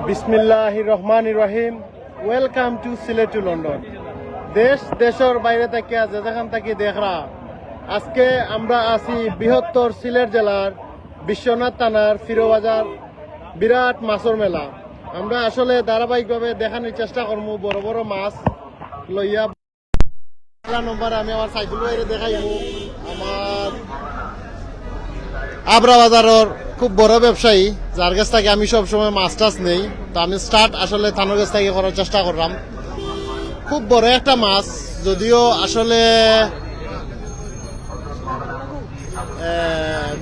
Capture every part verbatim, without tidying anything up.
বিসমিল্লাহির রহমানির রহিম। Welcome to Sylhet to London. দেশ দেশর বাইরে থাকিয়া যে যেখান থাকি দেখরা, আজকে আমরা আছি বৃহত্তর সিলেট জেলার বিশ্বনাথ থানার ফিরোবাজার, বিরাট মাছর মেলা। আমরা আসলে ধারাবাহিকভাবে দেখানোর চেষ্টা করমু বড় বড় মাছ লইয়া। পয়লা নম্বরে আমি আমার সাইফুল ভাইরে দেখাইমু, আমার আবরা বাজারর খুব বড় ব্যবসায়ী, যার কাছ থাকি আমি সব সময় মাছ টাছ নেই। তো আমি স্টার্ট আসলে তানর কাছ থাকি করার চেষ্টা করলাম। খুব বড় একটা মাছ, যদিও আসলে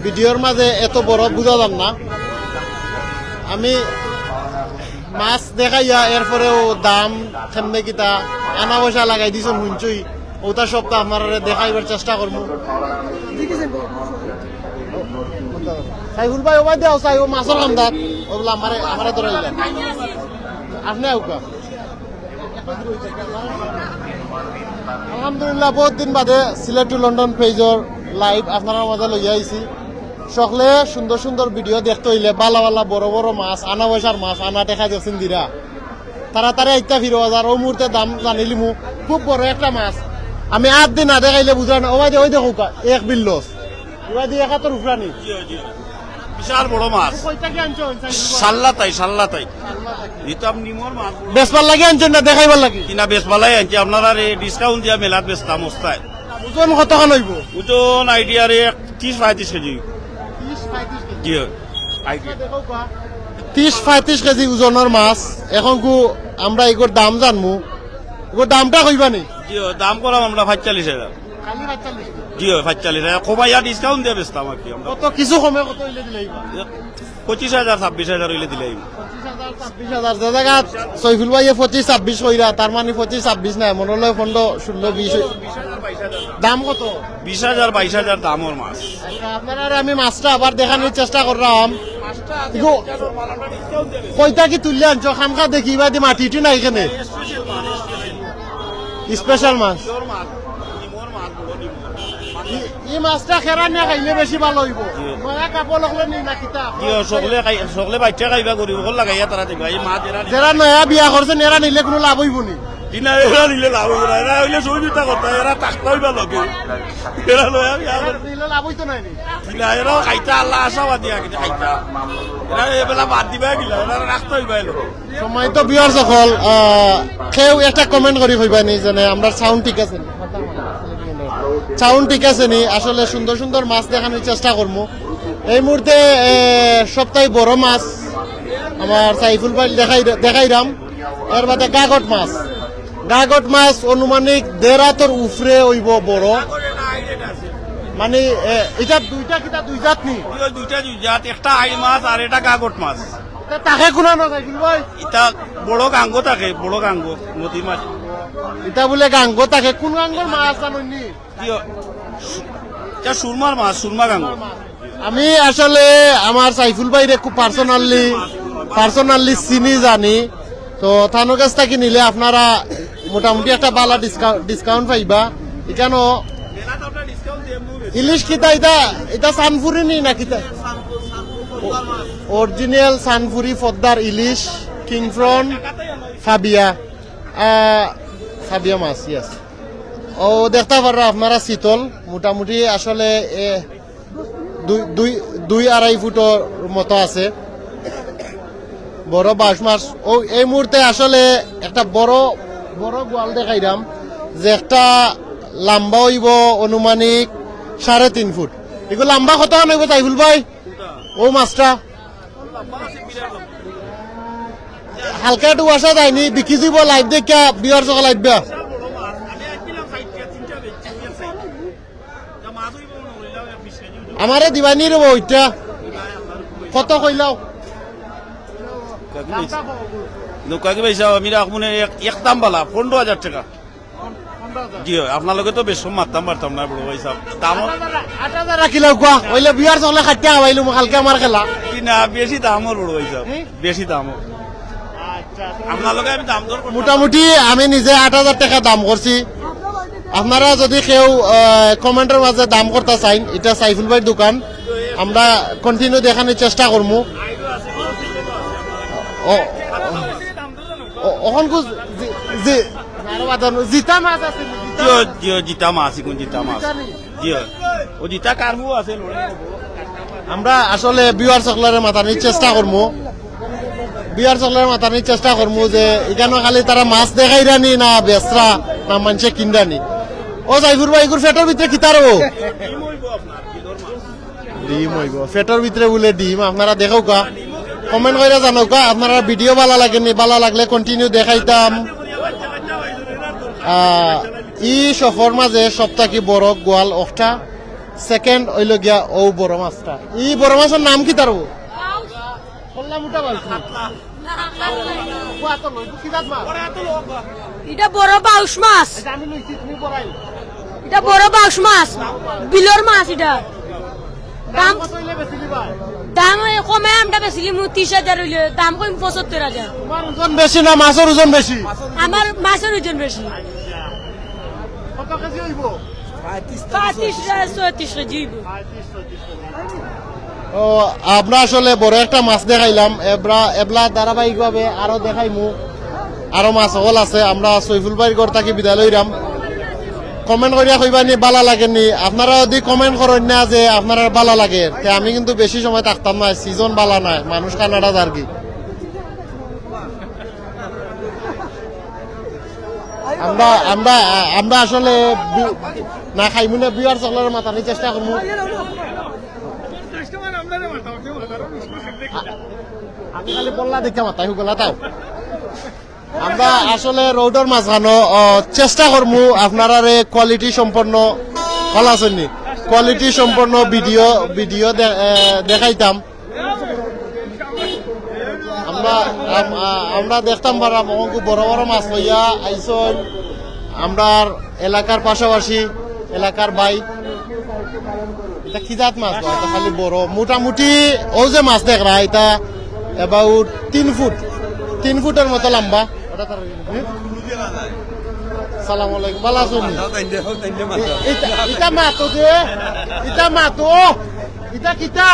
ভিডিওর মাঝে এত বড় বুঝা যার না। আমি মাছ দেখাইয়া এরপরেও দাম কেমনে কিতা আনা পয়সা লাগাই দিছইন হুনছুই, ওটা সব তো আপনারারে দেখাইবার চেষ্টা করমু। সাইফুল ভাই, ওবায় দেও, চাই ও মাছর কান্দাত, ও বলে আমারে, আমারে ধরাইলেন। আপনি আউকা। আলহামদুলিল্লাহ, বহুত দিন বাদে সিলেট টু লন্ডন পেজর লাইভ আপনারার মাঝে লইয়া আইছি। সকলে সুন্দর সুন্দর ভিডিও দেখতে হইলে বালা বালা বড় বড় মাছ, আনা পয়সার মাছ, আনা টেকা দেখছেন দিরা। তাড়াতাড়ি আইতা ফিরোবাজার, ও মুহূর্তে দাম জানিলিমু। খুব বড় একটা মাছ, আমি আত দি না দেখাইলে বুঝরা না। ওবায় দে, ওই দেখো কা, এক বিল লস। ওবায় দে, একাত্তর উফরানি। জি, জি। বিশাল বড় মাছ। কইটা কি আনছো? সাল্লাতাই, সাল্লাতাই। নিতাম নিমর মাছ। বেচবার লাগি আনছেন না দেখাইবার লাগি? কিনা বেচবালাই আনছি, আপনারারে ডিসকাউন্ট দিয়া মেলাত বেচতাম অস্তায়। ওজন কতখান হইব? ওজন আইডিয়ারে এক ত্রিশ পঁয়ত্রিশ কেজি। ত্রিশ পঁয়ত্রিশ কেজি। জি, আইডিয়া। দেখো কা। ত্রিশ পঁয়ত্রিশ কেজি ওজনর মাছ। এখন কু আমরা এগুর দাম জানমু। এগুর দামটা কইবা নি? জি, দাম করাম আমরা পঁয়তাল্লিশ হাজার। খালি পঁয়তাল্লিশ? জি, হয়, পঁয়তাল্লিশ হাজার। কমাইয়া ডিসকাউন্ট দিয়া বেচতাম আর কি আমরা। কত কিছু কমে কত হইলে দিলে হইবা? পঁচিশ হাজার, ছাব্বিশ হাজার হইলে দিলে হইব। পঁচিশ হাজার, ছাব্বিশ হাজার, যে জায়গা সৈফুল ভাইয়ে পঁচিশ ছাব্বিশ কইরা, তার মানে পঁচিশ ছাব্বিশ না, মনে হলো পনেরো, ষোলো, বিশ। দাম কত? বিশ হাজার, বাইশ হাজার দামর মাছ। আচ্ছা, আপনারারে আমি মাছটা আবার দেখানোর চেষ্টা করলাম। ইগো, কইটা কি তুললে আনছো? খামখা দেখি, ইবাদি মাটি ইটি নাই এখানে। স্পেশাল মাছ। ই, ই মাছটা খেরা নিয়া খাইলে বেশি ভালো হইব। নয়া কাপড় হকলে নি না কিতা? জি, সকলে খাই, সকলে বাচ্চা খাইবা, গরিব হকল লাগাইয়া তারা দিবা। এই মাছ এরা যেরা নয়া বিয়া করছেন, এরা নিলে কোনো লাভ হইব নি? জি না, এরা নিলে লাভ হইব না। এরা হইলে সহযোগিতা করতা, এরা থাকতা হইবা লগে। এরা নয়া বিয়া করছে। নিলে লাভ হইতো নায় নি? জি না, এরাও খাইতা, আল্লাহ আশাবাদী আগে খাইতা। এরা এবেলা বাদ দিবা কিলা, এরা রাখতে হইবা এলো। সম্মানিত ভিউয়ার্স সকল, আহ, কেউ একটা কমেন্ট করি কইবা নি, যেন আমরা সাউন্ড ঠিক আছে নি? সাউন্ড ঠিক আছে নি? আসলে সুন্দর সুন্দর মাছ দেখানোর চেষ্টা করমু। এই মুহূর্তে, এ, সবথেকে বড় মাছ আমার সাইফুল ভাই দেখাই, দেখাইরাম। এর বাদে গাগট মাছ, গাগট মাছ আনুমানিক দেড় হাতর উপরে হইব বড়। মানে, এ, এটা দুইটা কিতা দুই জাত নি? ওই দুইটা দুই জাত, একটা আইল মাছ আর এটা গাগট মাছ। তা তাকে কোনা না সাইফুল ভাই? এটা বড় গাঙ্গো থাকে, বড় গাঙ্গো, নদী মাছ। এটা বলে গাঙ্গো থাকে, কোন গাঙ্গোর মাছ জানো নি? কি ও-, এটা সুরমার মাছ, সুরমা গাঙ্গো। আমি আসলে আমার সাইফুল ভাইরে খুব পার্সোনালি, পার্সোনালি চিনি জানি। তো তানোর কাছ থাকি নিলে আপনারা মোটামুটি একটা ভালা ডিসকাউ-, ডিসকাউন্ট পাইবা। এখানো ইলিশ কিতা এটা, এটা সানফুরি নি না কিতা? অরিজিনাল সানফুরি পদ্মার ইলিশ, কিং প্রন, ফাবিয়া, আহ, ফাবিয়া মাছ, ইয়েস। ও দেখতা পাররা আপনারা চিতল, মোটামুটি আসলে, এ, দুই, দুই, দুই আড়াই ফুটর মতো আছে। বড় বাঁশ মাছ। ও, এই মুহূর্তে আসলে একটা বড়, বড় গোয়াল দেখাইরাম, যে একটা লম্বা হইব আনুমানিক সাড়ে তিন ফুট। এগুলো লম্বা কত হইব সাইফুল ভাই? ও মাছটা হালকা একটু বসা যায়নি, বিক্রি দিব লাইভ দেখিয়া, ভিউয়ার্স সকল আইবা। আমারে দিবানি রে ওইটা। কত কইলাও? নৌকা কি ভাই সাহেব, আমি রাখবো না এক, এক দাম বালা, পনেরো হাজার টাকা। জি হয়, আপনার লগে তো বেশ মারতাম পারতাম না বড় ভাই সাহেব। দাম আট হাজার রাখিলাও কোয়া, ওইলে ভিউয়ার্স সকলে খাইতে খাওয়াইলো কালকে আমার খেলা। কি না, বেশি দাম ওর বড় ভাই সাহেব, হুম? বেশি দাম ওর। আচ্ছা। আপনার লগে আমি দাম দর করতাম। মোটামুটি আমি নিজে আট হাজার টাকা দাম করছি। আপনারা যদি কেউ, আহ, কমেন্টের মাঝে দাম করতে চাইন, এটা সাইফুল ভাইর দোকান, আমরা কন্টিনিউ দেখানোর চেষ্টা করমু। ও, ও, অখন কু জি, জি, আরো বাদ দাও, জিতা মাছ আছে নি? জিতা জিও, মাছ। জিও, জিতা মাছ, ইগুন জিতা মাছ। জিতা নি? জিও। ও জিতা কার্পু আছে, লড়াই হবো। আমরা আসলে ভিউয়ার্স অকলরে মাতানির চেষ্টা করমু। ভিউয়ার্স অকলরে মাতানির চেষ্টা করমু যে ইখানো খালি তারা মাছ দেখাইরা নি না বেচরা না মানষে কিনরা নি। ও সাইফুর ভাই, ইগুর পেটর ভিতরে কিতা রবো? ডিম অইবো। পেটর ভিতরে বুলে ডিম, আপনারা দেখউক্কা, কমেন্ট কইরা জানাউক্কা, আপনারার ভিডিও ভালা লাগে নি, ভালা লাগলে কন্টিনিউ দেখাইতাম। আহ, ই সফর মাঝে সব থাকি বড় গোয়াল অখটা, সেকেন্ড অইলো গিয়া অউ বড় মাছটা। ই বড় মাছর নাম কিতা রবো? কল্লা মুটা বাউশ। ইটা বড় বাউশ মাছ। ইটা বড় বাউশ মাছ, বিলর মাছ ইটা। দাম, দাম কত অইলে বেচিলিবা? দাম অই কমে আমরা বেচিলিমু তিশ হাজার অইলে, দাম কইমু পঁচাত্তর হাজার। তোমার ওজন বেশি না মাছর ওজন বেশি? আমার মাছর ওজন বেশি। কত কেজি অইবো? পঁয়ত্রিশ, ছয়ত্রিশ কেজি অইবো। ও, আমরা আসলে বড় একটা মাছ দেখাইলাম। এবলা, এবলা ধারাবাহিকভাবে আরো দেখাইমু, আরো মাছ অকল আছে। আমরা সৈফুল ভাইর ঘর থাকি বিদায় লইরাম। কমেন্ট করিয়া কইবা নি ভালা লাগে নি। আপনারা যদি কমেন্ট করইন না যে আপনারার ভালা লাগে, তে আমি কিন্তু বেশি সময় থাকতাম না। সিজন ভালা নায়, মানুষ কানাডা যারগি। আমরা, আমরা, আমরা আসলে বি-, না খাইমু না, ভিউয়ার্স অকলরে মাতানির চেষ্টা করমু। আ-, আমি খালি বললা দেখে মাতাই হুগলা তাও। আমরা আসলে রৌডর মাঝখানো, অ, চেষ্টা করমু আপনারারে কোয়ালিটি সম্পন্ন, ভালা আছইন নি? কোয়ালিটি সম্পন্ন ভিডিও, ভিডিও দে-, এ, দেখাইতাম। আমরা, আম-, আ-, আমরা দেখতাম পারলাম, অনেক বড় বড় মাছ লইয়া আইছইন। আমরার এলাকার পাশাপাশি এলাকার ভাই। ইটা কি জাত মাছ বা? ইটা খালি বড়। মোটামুটি অউ যে মাছ দেখরা, ইটা about তিন ফুট, তিন ফুটর মতো লম্বা। সালাম আলাইকুম, ভালা আছইন নি? ইটা, ইটা মাতো যে, ইটা মাতো, ইটা কিতা?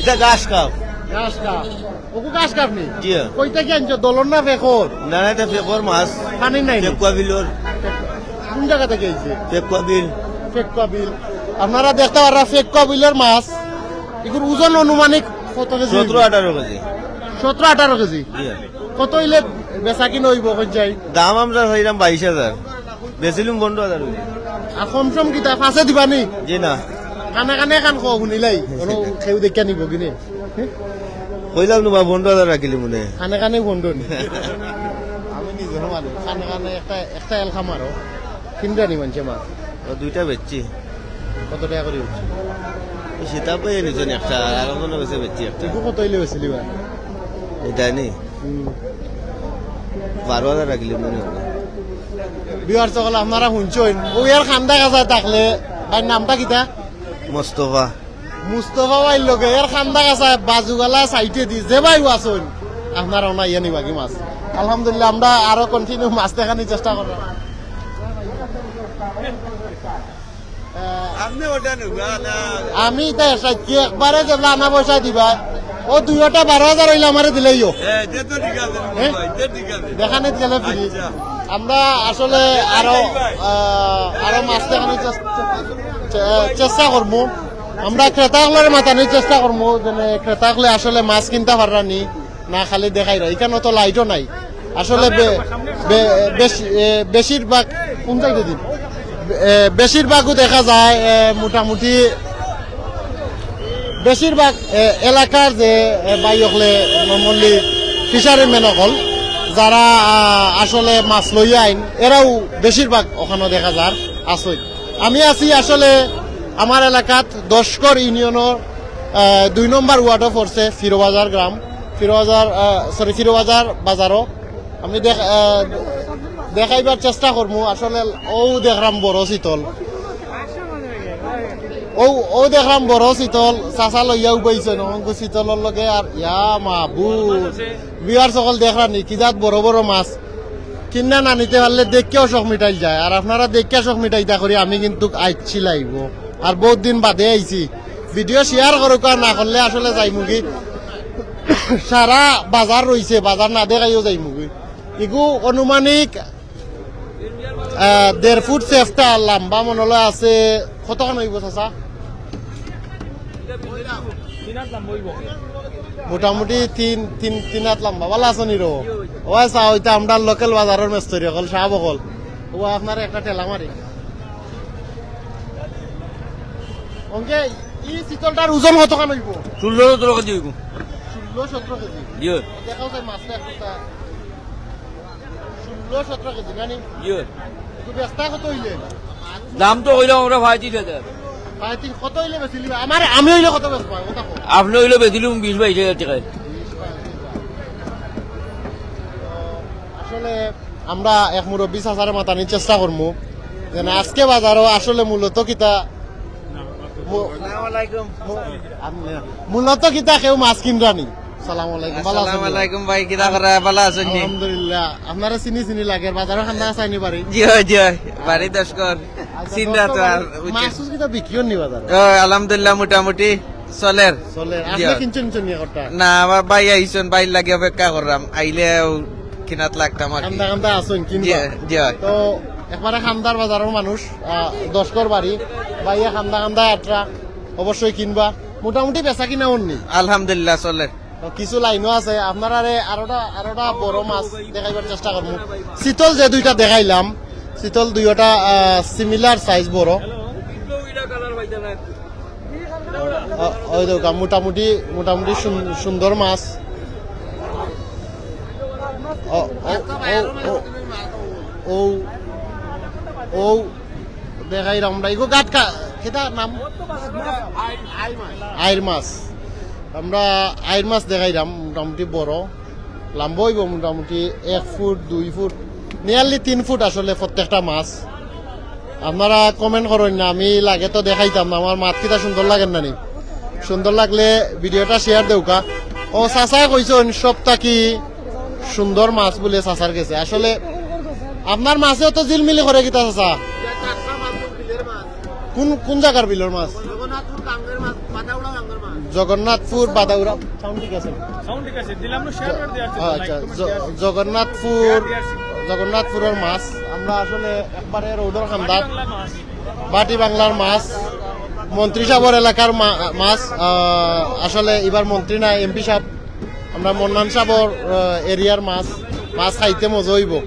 ইটা ঘাস কাপ। ঘাস কাপ। ওগু ঘাস কাপ নি? জি। কই থাকি আনছো? দলর না ফেকর? না, না, ইটা ফেকর মাছ। পানি নাই নি? ফেকুয়া বিলর। কোন জাগা থাকি আইছে? ফেকুয়া বিল। ফেকুয়া বিল। আপনারা দেখতা পাররা ফেকুয়া বিলর মাছ। ইগুর ওজন আনুমানিক কত কেজি অইবো? সতেরো আঠারো কেজি। সতেরো আঠারো কেজি? জি। কত অইলে বেচা কিনা অইবো, কই যাই? দাম আমরা চাইরাম বাইশ হাজার। বেচিলিমু পনরো হাজার অইলে। আর কম সম কিতা পাঁচে দিবা নি? জি না। কানে কানে কান কও হুনিলাই। অনো কেউ দেখিয়া নিবো কিনে? কইলাম না বা, পনরো হাজার রাখিলিমু মনে। কানে কানে পনরো নি। আমি নিজেও মানুষ। কানে কানে একটা, একটা এলকা মারো। কিনরা নি মানষে মাছ? ও দুইটা বেচছি। কত টেকা করি বেচছো? ওই সীতাপুরে নিছইন একটা, আর একজনে বেচে বেচছি একটা। ইগু কত অইলে বেচিলিবা? ইটা নি? হুম। বারো হাজার রাখিলিমু মনে অয়। ভিউয়ার্স অকল, আপনারা হুনছইন, অউ এর কান্দা কাছা থাকলে, ভাইর নামটা কিতা? মোস্তফা। মুস্তফা ভাইর লগে এর কান্দা কাছা বাজুগালা সাইডে দি যে ভাইও আছইন, আপনারা অনো আইয়া নিবাগি মাছ। আলহামদুলিল্লাহ, আমরা আরো কন্টিনিউ মাছ দেখানির চেষ্টা কররাম। আপনি ওটা নেবা না। আমি ইটা এসাইছি একবারে যেবলা আনা পয়সা দিবা। ও দুইওটা বারো হাজার অইলে আমারে দিলাইও। হ্যাঁ, ইটা তো ঠিক আছে, হ্যাঁ? ভাই, ইটা ঠিক আছে। দেখানিত গেলে ফ্রি। আচ্ছা। আমরা আসলে আরো, আহ, আরো মাছ দেখানির চেষ্টা, চে-, চেষ্টা করমু। আমরা ক্রেতা অকলরে মাতানির চেষ্টা করমু, যেন ক্রেতা অকলে আসলে মাছ কিনতা পাররা নি। না, খালি দেখাইরা, ইখানো তো লাইটও নাই। আসলে বে-, বে-, বেশি-, এ, বেশিরভাগ, কোন সাইডে দিন? এ, বেশিরভাগও দেখা যায়, এ, মোটামুটি বেশিরভাগ, এ, এলাকার যে, এ, ভাই অকলে, normally fishermen অকল, যারা, আ, আসলে মাছ লইয়া আইন, এরাও বেশিরভাগ অখানো দেখা যার আছইন। আমি আছি আসলে আমার এলাকাত দশকর ইউনিয়নর, আহ, দুই নম্বর ওয়ার্ডও পড়ছে ফিরোবাজার গ্রাম, ফিরোবাজার, আহ, sorry, ফিরোবাজার বাজারও। আমি দেখ-, আহ, দেখাইবার চেষ্টা করমু। আসলে অউ দেখরাম বড় চিতল, অউ, অউ দেখরাম বড় চিতল, চাচা লইয়া উবাইছইন অখনকু চিতলর লগে। আর ইয়া মাবুদ, ভিউয়ার্স অকল দেখরা নি কি জাত বড় বড় মাছ। কিনা না নিতে পারলে দেখিয়াও শখ মিটাইল যায়। আর আপনারা দেখিয়া শখ মিটাইতা করি আমি কিন্তু আইছি লাইভো। আর বউত দিন বাদে আইছি। ভিডিও শেয়ার করউক্কা, আর না করলে আসলে যাইমুগি। সারা বাজার রইছে, বাজার না দেখাইও যাইমুগি। ইগু আনুমানিক, আহ, দেড় ফুট সেফটা লম্বা মনে অয় আছে। কতখান অইবো চাচা? মোটামুটি তিন, তিন, তিন আত লম্বা। ভালা আছইন নি রো? ওই চা, ওইটা আমরার local বাজারর মেস্তরি অকল, সাব অকল। ও আপনারে একটা ঠেলা মারি। অঙ্কে, ই চিতলটার ওজন কতখান অইবো? ষোলো সতেরো কেজি অইবো। ষোলো সতেরো কেজি? জি। দেখাও যায় মাছটা একটু তা। ষোলো সতেরো কেজি, না নি? জি। তো বেচতা কত অইলে? দাম তো অইলো আমরা পঁয়ত্রিশ হাজার। পঁয়ত্রিশ কত অইলে বেচিলিবা? আমার, আমি অইলে কত বেচবা? কথা কও। আপনে অইলে বেচিলিমু বিশ বাইশ হাজার টেকায়। আসলে আমরা এক মুরব্বি চাচারে মাতানির চেষ্টা করমু, যেন আজকে বাজারো আসলে মূলত কিতা, মূ-, আসসালামু আলাইকুম। মূ-, আপনি, মূলত কিতা কেউ মাছ কিনরা নি? সালাম আলাইকুম, ভালা আছইন নি? আসসালামু আলাইকুম ভাই, কিতা করা, ভালা আছইন নি? আলহামদুলিল্লাহ, আপনারে চিনি চিনি লাগের, বাজারো খান্দা আছইন নি বাড়ি? জি অয়, জি অয়, বাড়ি দশকর। আচ্ছা, চিনরা তো দশকর আর, বাড়ি। বুঝছেন। মাছ উছ কিতা বিক্রি অর নি বাজারো? ও, আলহামদুলিল্লাহ, মোটামুটি চলের। চলের। জি আপনে অয়। কিনছইন, কিনছইন নি একটা? না, আমার ভাই আইছইন, ভাইর লাগি অপেক্ষা কররাম, আইলে কিনাত লাগতাম আর কি। খান্দা খান্দা আছইন, কিনবা? জি, জি। তো একবারে খান্দার বাজারর মানুষ, আহ, দশকর বাড়ি, ভাইয়ে খান্দা খান্দা আটরা, অবশ্যই কিনবা। মোটামুটি বেচা কিনা অর নি? আলহামদুলিল্লাহ, চলের। তো কিছু লাইনও আছে, আপনারারে আরোটা, আরোটা বড় মাছ দেখাইবার চেষ্টা করমু। চিতল যে দুইটা দেখাইলাম, চিতল দুইওটা, আহ, similar size বড়। অ, ওই দেখো, মোটামুটি, মোটামুটি সুন-, সুন্দর মাছ। অ, অ, অ, অ, ও, ও, দেখাইরাম আমরা। ইগো গাটকা, কিতা নাম? আইর মাছ। আমরা আইর মাছ দেখাইরাম, মোটামুটি বড়। লম্বা অইবো মোটামুটি এক ফুট, দুই ফুট, nearly তিন ফুট আসলে প্রত্যেকটা মাছ। আপনারা comment করইন না, আমি লাগে তো দেখাইতাম না, আমার মাত কিতা সুন্দর লাগের না নি? সুন্দর লাগলে video টা share দেউক্কা। ও চাচায় কইছইন সব থাকি সুন্দর মাছ বুলে চাচার গেছে। আসলে আপনার মাছেও তো ঝিলমিলি করে কিতা চাচা? কোন, কোন জাগার বিলর মাছ? জগন্নাথপুর বাদাউরা। Sound ঠিক আছে? Sound ঠিক আছে, দিলাম না, share করে দেওয়ার জন্য, আচ্ছা, like, comment জ-, দেওয়ার জন্য। জগন্নাথপুর, share দেওয়ার জন্য। জগন্নাথপুরর মাছ। আমরা আসলে একবারে রোডর খান্দাত। বাটি বাংলার মাছ। বাটি বাংলার মাছ। মন্ত্রী সাহেবর এলাকার মা-, মাছ। আহ, আসলে এবার মন্ত্রী না, এমপি সাহেব। আমরা মন্নান সাহেবর, আহ, area র মাছ। মাছ খাইতে মজা অইবো।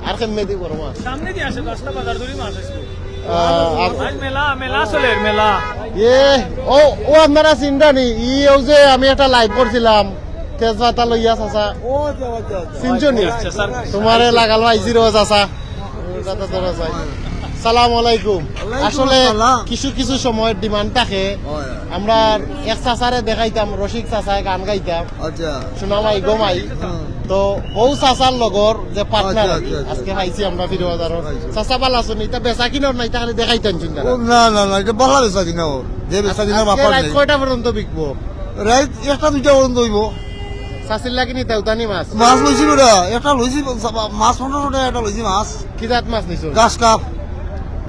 আর কেমনে দি বড় মাছ? সামনে দি আছে, দশটা বাজার ধরি মাছ আছে। আহ, আর আজ মেলা, মেলা চলের, মেলা। এ, ও, ও আপনারা চিনরা নি? ই, ও যে আমি একটা live করছিলাম, তেজপাতা লইয়া চাচা। ও, আচ্ছা, আচ্ছা, আচ্ছা। চিনছো নি? আচ্ছা, স্যার। তোমারে লাগাল পাইছি রো চাচা। সালাম আলাইকুম। ওয়ালাইকুম আসলে আসসালাম। কিছু কিছু সময় demand থাকে। হয়, হয়। আমরা এক চাচারে দেখাইতাম, রসিক চাচায় গান গাইতাম। আচ্ছা। শোনা মাই গো মাই। হুম। তো হউ চাচার লগর যে partner আচ্ছা, আর কি, আচ্ছা, আচ্ছা। আজকে পাইছি আমরা ফিরে বাজারো। আচ্ছা। চাচা ভালা আছইন নি? ইতা বেচা কিনার না, ইতা খালি দেখাইতাম চিন্তা। ও, না, না, না, ইতা ভালা বেচা কিনা অর। যে বেচা কিনার আজকে ব্যাপার রাইত নাই। কয়টা পর্যন্ত বিকবো? রাইত একটা দুইটা পর্যন্ত অইবো। চাচির লাগি নিতা উতানি মাছ? মাছ লইছি বেটা, একটা লইছি, মাছ পনেরোশো টেকা একটা লইছি মাছ। কি জাত মাছ নিছো? ঘাস কাপ।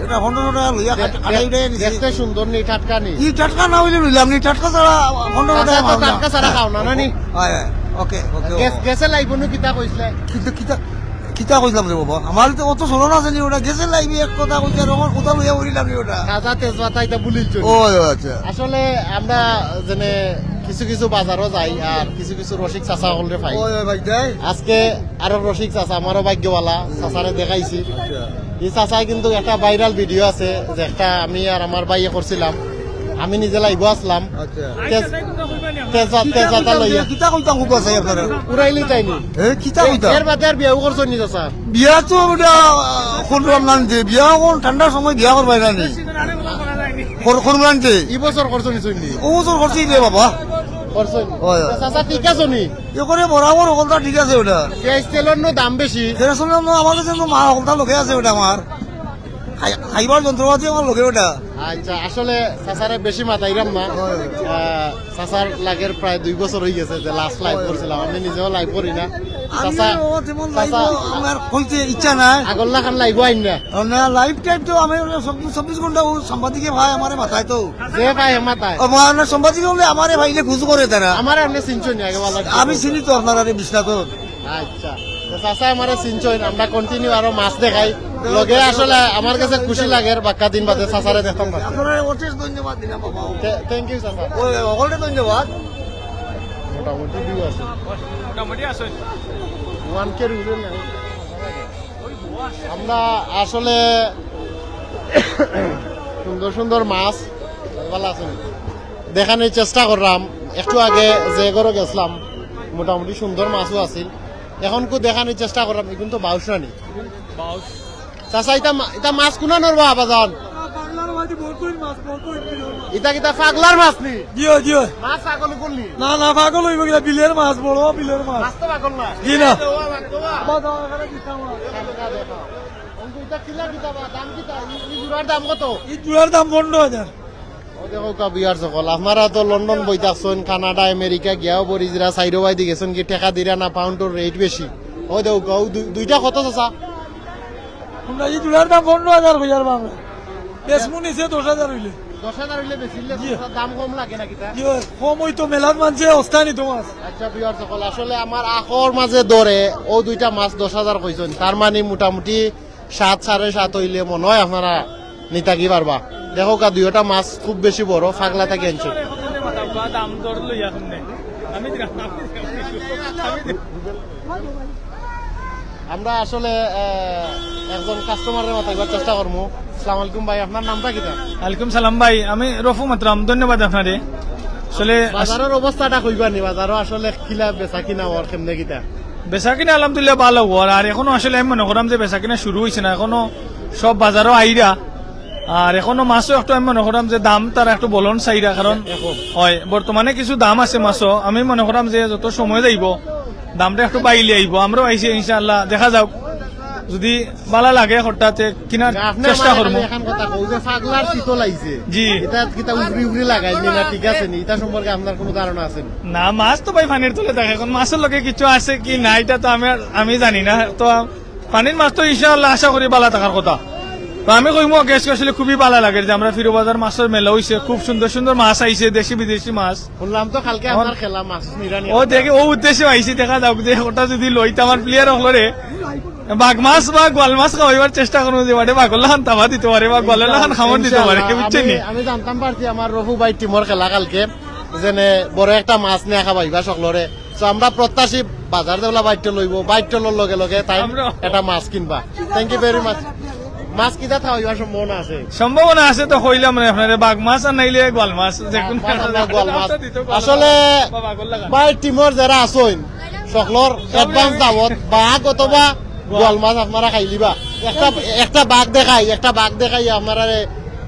এটা পনেরোশো টেকা লইয়া দে-, কাটা, কাটা দে-, উঠাই নিছি। দেখতে সুন্দর নি, টাটকা নি? ই টাটকা না অইলে লইলাম নি, টাটকা ছাড়া পনেরোশো টেকা টাটকা, মাছ না। টাটকা ছাড়া খাও না, না নি? হয়, হয়। ওকে, ওকে, গেছ-, ওকে। গেছে লাইবো নু কিতা কইছলে? কিতা, কিতা, কিতা কইছলাম রে বাবা? আমার তো অত স্মরণ আছে নি ওটা। গেছে লাইবি এক কথা কইছে, আর আমার কথা লইয়া বলিলাম নি ওটা। তাজা তেজপাতা এটা বলিল চলি। ও, আচ্ছা। আসলে আমরা যেনে কিছু কিছু বাজারও যাই আর কিছু কিছু রসিক চাচা হকলরে পাই। ওই, ওই, ভাই, যাই। আজকে আরো রসিক চাচা, আমারও ভাগ্যবালা, চাচারে দেখাইছি। আচ্ছা। এই চাচায় কিন্তু একটা viral video আছে, যে একটা আমি আর আমার ভাইয়ে করছিলাম, আমি নিজে live-ও আসলাম। আচ্ছা। তেজ-, তেজা-, তেজা-, তেজপাতা লইয়া। কিতা কইতাম, খুব আছে আপনারা। উড়াইলি তাই নি? এ, কিতা এ, কইতাম? এর বাদে আর বিয়াও করছো নি চাচা? বিয়া তো ওটা, আহ, করলাম না যে, বিয়া এখন ঠান্ডার সময় বিয়া করবাই না নি। কর-, করলাম যে। ই বছর করছো নি চুন্নি? ও বছর করছি রে বাবা। করছো নি? হয়, হয়। চাচা ঠিক আছো নি? এ করে বরাবর হকলতা ঠিক আছে ওটা। পেঁয়াজ তেলর নু দাম বেশি। পেঁয়াজ তেলর নু আমার কাছে তো মা হকলতা লোকে আছে ওটা আমার। খাই-, খাইবার যন্ত্রপাতি আমার লগে ওটা। আচ্ছা, আসলে চাচারে বেশি মাতাইরাম না। আহ, চাচার লাগের প্রায় দুই বছর অই গেছে যে লাস্ট লাইভ করছিলাম, আমি নিজেও লাইভ করি না। চাচা, আমার কইতে ইচ্ছা নাই। আগর লাখান লাইভও আইন না। না, লাইভ টাইভ তো আমি ওই চব্বিশ, চব্বিশ ঘন্টা ও সাংবাদিকে ভাই আমারে মাতায় তো। যে ভাই মাতায়। ও ভাই, আমরা সাংবাদিক হলে আমারে ভাইলে খুঁজ করে তারা। আমারে আপনি চিনছেন নি আগে বলা? আমি চিনি তো আপনারা রে বিশ্বনাথ। আচ্ছা, তো চাচা আমারে চিনছেন, আমরা কন্টিনিউ আরো মাছ দেখাই। লগে আসলে আমার কাছে খুশি লাগে, বাক্কা দিন বাদে চাচারে দেখতাম পারছি। আপনারা অশেষ ধন্যবাদ দিলাম বাবা। থ্যা-, থ্যাংক ইউ চাচা। ওই, ওগুলোরে ধন্যবাদ। মোটামুটি ভিউ আছে। মোটামুটি আছে। ওয়ান কে র উপরে নাই। আমরা আসলে সুন্দর সুন্দর মাছ, ভালা আছইন, দেখানির চেষ্টা কররাম। একটু আগে যে ঘরো গেছলাম, মোটামুটি সুন্দর মাছও আছিল। এখন কু দেখানির চেষ্টা কররাম, এখন তো বাউশ রানি। চাচা, ইতা মা-, ইতা মাছ কুনানর বা আবাজান? ইতা কিতা পাগলার মাছ নি? জি অয়, জি অয়। মাছ পাগল করলি? না, না, পাগল অইবো কিতা, বিলের মাছ, বড় বিলের মাছ। মাছ তো পাগল না। জি না। বাবা, বাবা, বাবা, এখানে দিতাম না। ইতা কিলা কিতা বা, দাম কিতা? ই, ই জোড়ার দাম কত? ই জোড়ার দাম পনেরো হাজার। ও দেখো কা ভিউয়ার্স সকল, আপনারা তো লন্ডন বই থাকছইন, কানাডা, আমেরিকা গিয়াও বড়ি যারা সাইডো বাইদি গেছইন কি টেকা দিরা না, পাউন্ডর রেট বেশি। ও দেখো কা, ও দুই-, দুইটা কত চাচা? আমরা ই জোড়ার দাম পনেরো হাজার কইয়ার বাবা। বেচমু নিচে দশ হাজার অইলে। দশ হাজার অইলে বেচিলে জি। দাম কম লাগে না কিতা? জি অয়, কম অইতো মেলাত মানষে অস্তানি তো মাছ। আচ্ছা, ভিউয়ার্স সকল, আসলে আমার আখর মাঝে ধরে ও দুইটা মাছ দশ হাজার কইছইন, তার মানে মোটামুটি সাত, সাড়ে সাত অইলে মনে হয় আপনারা নিতাকি পারবা। দেখো কা, দুইটা মাছ খুব বেশি বড়, পাগলা থাকি আনছে। দাম দর লইয়া সামনে। আমি দিলাম, আমি দিলাম। আমরা আসলে, আহ, একজন কাস্টমাররে মাতাইবার চেষ্টা করমু। আসসালামু আলাইকুম ভাই, আপনার নামটা কিতা? ওয়ালাইকুম সালাম ভাই, আমি রফু মাতরাম, ধন্যবাদ আপনারে। আসলে বাজারর অবস্থাটা কইবা নি, বাজারো আসলে কিলা বেচা কিনা অর, কেমনে কিতা? বেচা কিনা আলহামদুলিল্লাহ ভালা অর, আর এখনো আসলে আমি মনে করাম যে বেচা কিনা শুরু অইছে না, এখনো সব বাজারো আইরা, আর এখনো মাছও একটু আমি মনে করাম যে দাম তারা একটু বলন চাইরা, কারণ এখন। অয়, বর্তমানে কিছু দাম আছে মাছও, আমি মনে করাম যে যত সময় যাইবো দামটা একটু বাইলে আইবো। আমরাও আইছি ইনশাআল্লাহ, দেখা যাউক, যদি ভালা লাগে হঠাৎ কিনার আপনার চেষ্টা মাঝে করবো। খালি এখান কথা কও যে পাগলার শীতল আইছে। জি। ইটা কিতা উফরি উফরি লাগাইল নি না ঠিক আছে নি? ইটা সম্পর্কে আপনার কোনো ধারণা আছে নি? না, মাছ তো ভাই পানির তলে থাকে, এখন মাছর লগে কিছু আছে কি না ইটা তো আমি আর, আমি জানি না। তো পানির মাছ তো ইনশাআল্লাহ আশা করি ভালা থাকার কথা। তো আমি কইমু আগে আজকে আসলে খুবই ভালা লাগে যে আমরা ফিরো বাজার মাছর মেলা অইছে, খুব সুন্দর সুন্দর মাছ আইছে, দেশি বিদেশি মাছ। শুনলাম তো কালকে আমার খেলা মাছ নিরানি। ও দেখি, ও উদ্দেশ্যে আইছি, দেখা যাউক যে ওটা যদি লইতে আমার প্লেয়ার হকলরে বাঘ মাছ বা গোয়াল মাছ খাওয়াইবার চেষ্টা করমু, যে বাটে বাঘর লাখান তাবা দিতে পারে বা গোয়ালর লাখান খামড় দিতে পারে, ইনশাআল্লাহ, বুঝছেন নি? আমি, আমি জানতাম পারছি আমার রফু ভাই টিমর খেলা কালকে, যেনে বড় একটা মাছ নিয়া খাবাইবা সকলরে। So আমরা প্রত্যাশী বাজার দেওলা বাইট্টল লইবো, বাইট্টলর লগে লগে তাই আমরাও। একটা মাছ কিনবা। Thank you very much। মাছ কিতা খাওয়াইবার সম্ভাবনা আছে? সম্ভাবনা আছে তো কইলাম না আপনারে, বাঘ মাছ আর নাইলে গোয়াল মাছ, যে কোনো মাছ একটা আমরা গোয়াল মাছ। দিতে গোয়াল আসলে মাছ বা বাঘর লাখান। ভাই টিমর যারা আছইন, সকলর অ্যাডভান্স দাওয়াত, বাঘ অথবা গোয়াল মাছ আপনারা খাইলিবা। একটা, একটা বাঘ দেখাই, একটা বাঘ দেখাই আপনারারে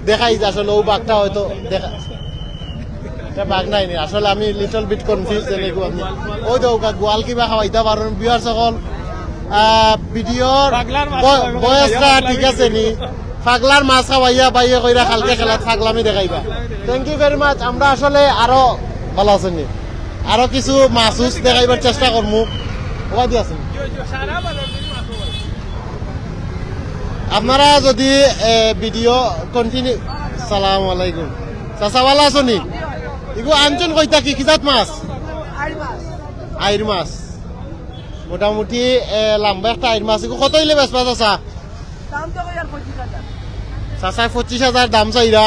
দেখাই যে আসলে ও বাঘটা হয়তো দেখা, এটা বাঘ নাই নি, আসলে আমি লিটল বিট কনফিউজ। ওই দেখো, গোয়াল কিবা খাওয়াইতা পারইন, ভিউয়ার্স সকল। আহ, ভিডিওর পাগলার মাছ ব-, খাওয়াইবা, বয়সটা পাগলামি ঠিক আছে নি? পাগলার মাছ খাওয়াইয়া বাইয়ে কইরা কালকে খেলাত পাগলামি দেখাইবা। Thank you very much। আমরা আসলে আরো ভালা আছইন নি, আরো কিছু মাছ উছ দেখাইবার চেষ্টা করমু। ওবাদি আছইন। আপনারা যদি, এ, ভিডিও কন্টিনিউ, সালাম আলাইকুম। চাচা, ভালা আছইন নি? ইগু আনছইন কই থাকি, কি জাত মাছ? আইর মাছ। আইর মাছ। মোটামুটি, এ, লাম্বা একটা আইর মাছ। ইগু কত অইলে বেচবা চাচা? দাম তো কইয়ার পঁচিশ হাজার। চাচায় পঁচিশ হাজার দাম চাইরা।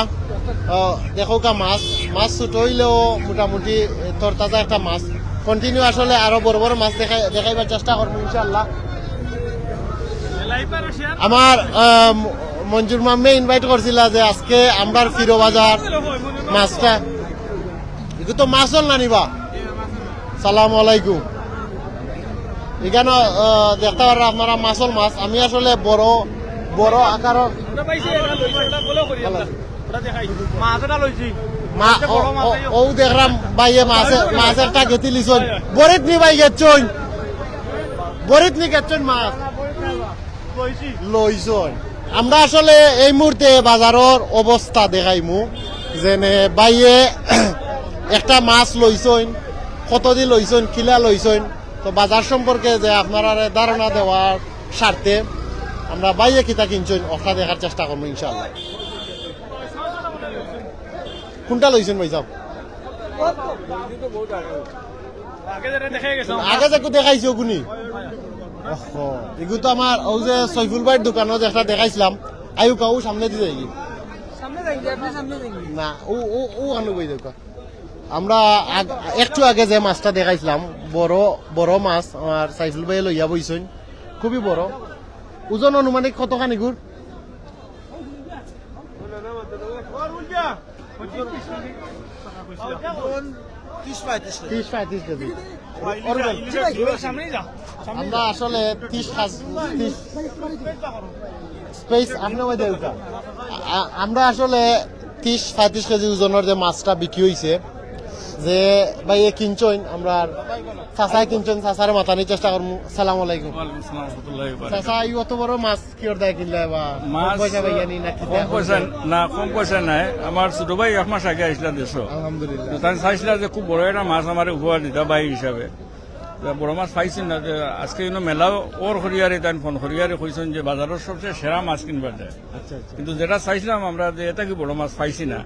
ও, দেখো কা মাছ, মাছ ছোট অইলেও মোটামুটি, এ, তরতাজা একটা মাছ। কন্টিনিউ আসলে আরো বড় বড় মাছ দেখাই-, দেখাইবার চেষ্টা করমু ইনশাআল্লাহ। আমার, আহ, ম-, মঞ্জুর মামে ইনভাইট করছিলা যে আজকে আমরার ফিরো বাজার মাছটা, ইগু তো মাছল না নি বা? সালাম আলাইকুম। ইখানো, আহ, দেখতা পাররা আপনারা মাছল মাছ। আমি আসলে বড়, বড় আকারর মাছ এটা লইছি। মা-, ও, ও, ও দেখরাম ভাইয়ে মাছে, মাছ একটা গেতি লিছইন। বড়িত নি ভাই গেছছইন? বড়িত নি গেছছইন মাছ? লইছইন। আমরা আসলে এই মুহূর্তে বাজারর অবস্থা দেখাইমু, যেনে ভাইয়ে একটা মাছ লইছইন, কতদি লইছইন, কিলা লইছইন, তো বাজার সম্পর্কে যে আপনারারে ধারণা দেওয়ার স্বার্থে আমরা ভাইয়ে কিতা কিনছইন, ওটা দেখার চেষ্টা করমু ইনশাআল্লাহ। কোনটা লইছইন ভাইসাব? আগে যেটা দেখাই গেছে। আগে যে একটু দেখাইছি ওগুনি। ওহো, এগু তো আমার ওই যে সৈফুল ভাইর দোকানো যেটা দেখাইছিলাম, আইউকা ও সামনেদি যাইগি। সামনে যাইগি, আপনি সামনে যাইগি। না, ও, ও, ও আনো বই দেখো। আমরা আগ-, একটু আগে যে মাছটা দেখাইছিলাম, বড়, বড় মাছ, আমার সাইফুল ভাই লইয়া বইছইন, খুবই বড়। ওজন আনুমানিক কতখানি গুড়? ত্রিশ পঁয়ত্রিশ কেজি। ত্রিশ পঁয়ত্রিশ কেজি। আমরা আসলে ত্রিশ হাজ-, ত্রিশ space আপনি ওই দেউকা। আ-, আমরা আসলে ত্রিশ পঁয়ত্রিশ কেজি ওজনের যে মাছটা বিক্রি হইছে, যে ভাইয়ে কিনছইন, আমরা চাচায় কিনছইন, চাচারে মাতানির চেষ্টা করমু। সালাম আলাইকুম। ওয়ালাইকুম আসসালাম ওয়া রাহমাতুল্লাহি ওয়া বারাকাতুহু। চাচা, এই অত বড় মাছ কিওর দায় কিনলে বা কম মাছ পয়সা ভাইয়া নি না কিতা? কম পয়সা, না, কম পয়সা নাই। আমার ছোট ভাই এক মাস আগে আইসলা দেশো। আলহামদুলিল্লাহ। তো তাই চাইছিলা যে খুব বড় একটা মাছ আমারে উপহার দিতা ভাই হিসাবে। তা বড় মাছ পাইছি না, যে আজকে ইনো মেলাও ওর করিয়ারে তাই ফোন করিয়ারে কইছইন যে বাজারর সবচেয়ে সেরা মাছ কিনবার যায়। আচ্ছা, আচ্ছা। কিন্তু যেটা চাইছিলাম আমরা যে এটা কি বড় মাছ পাইছি না,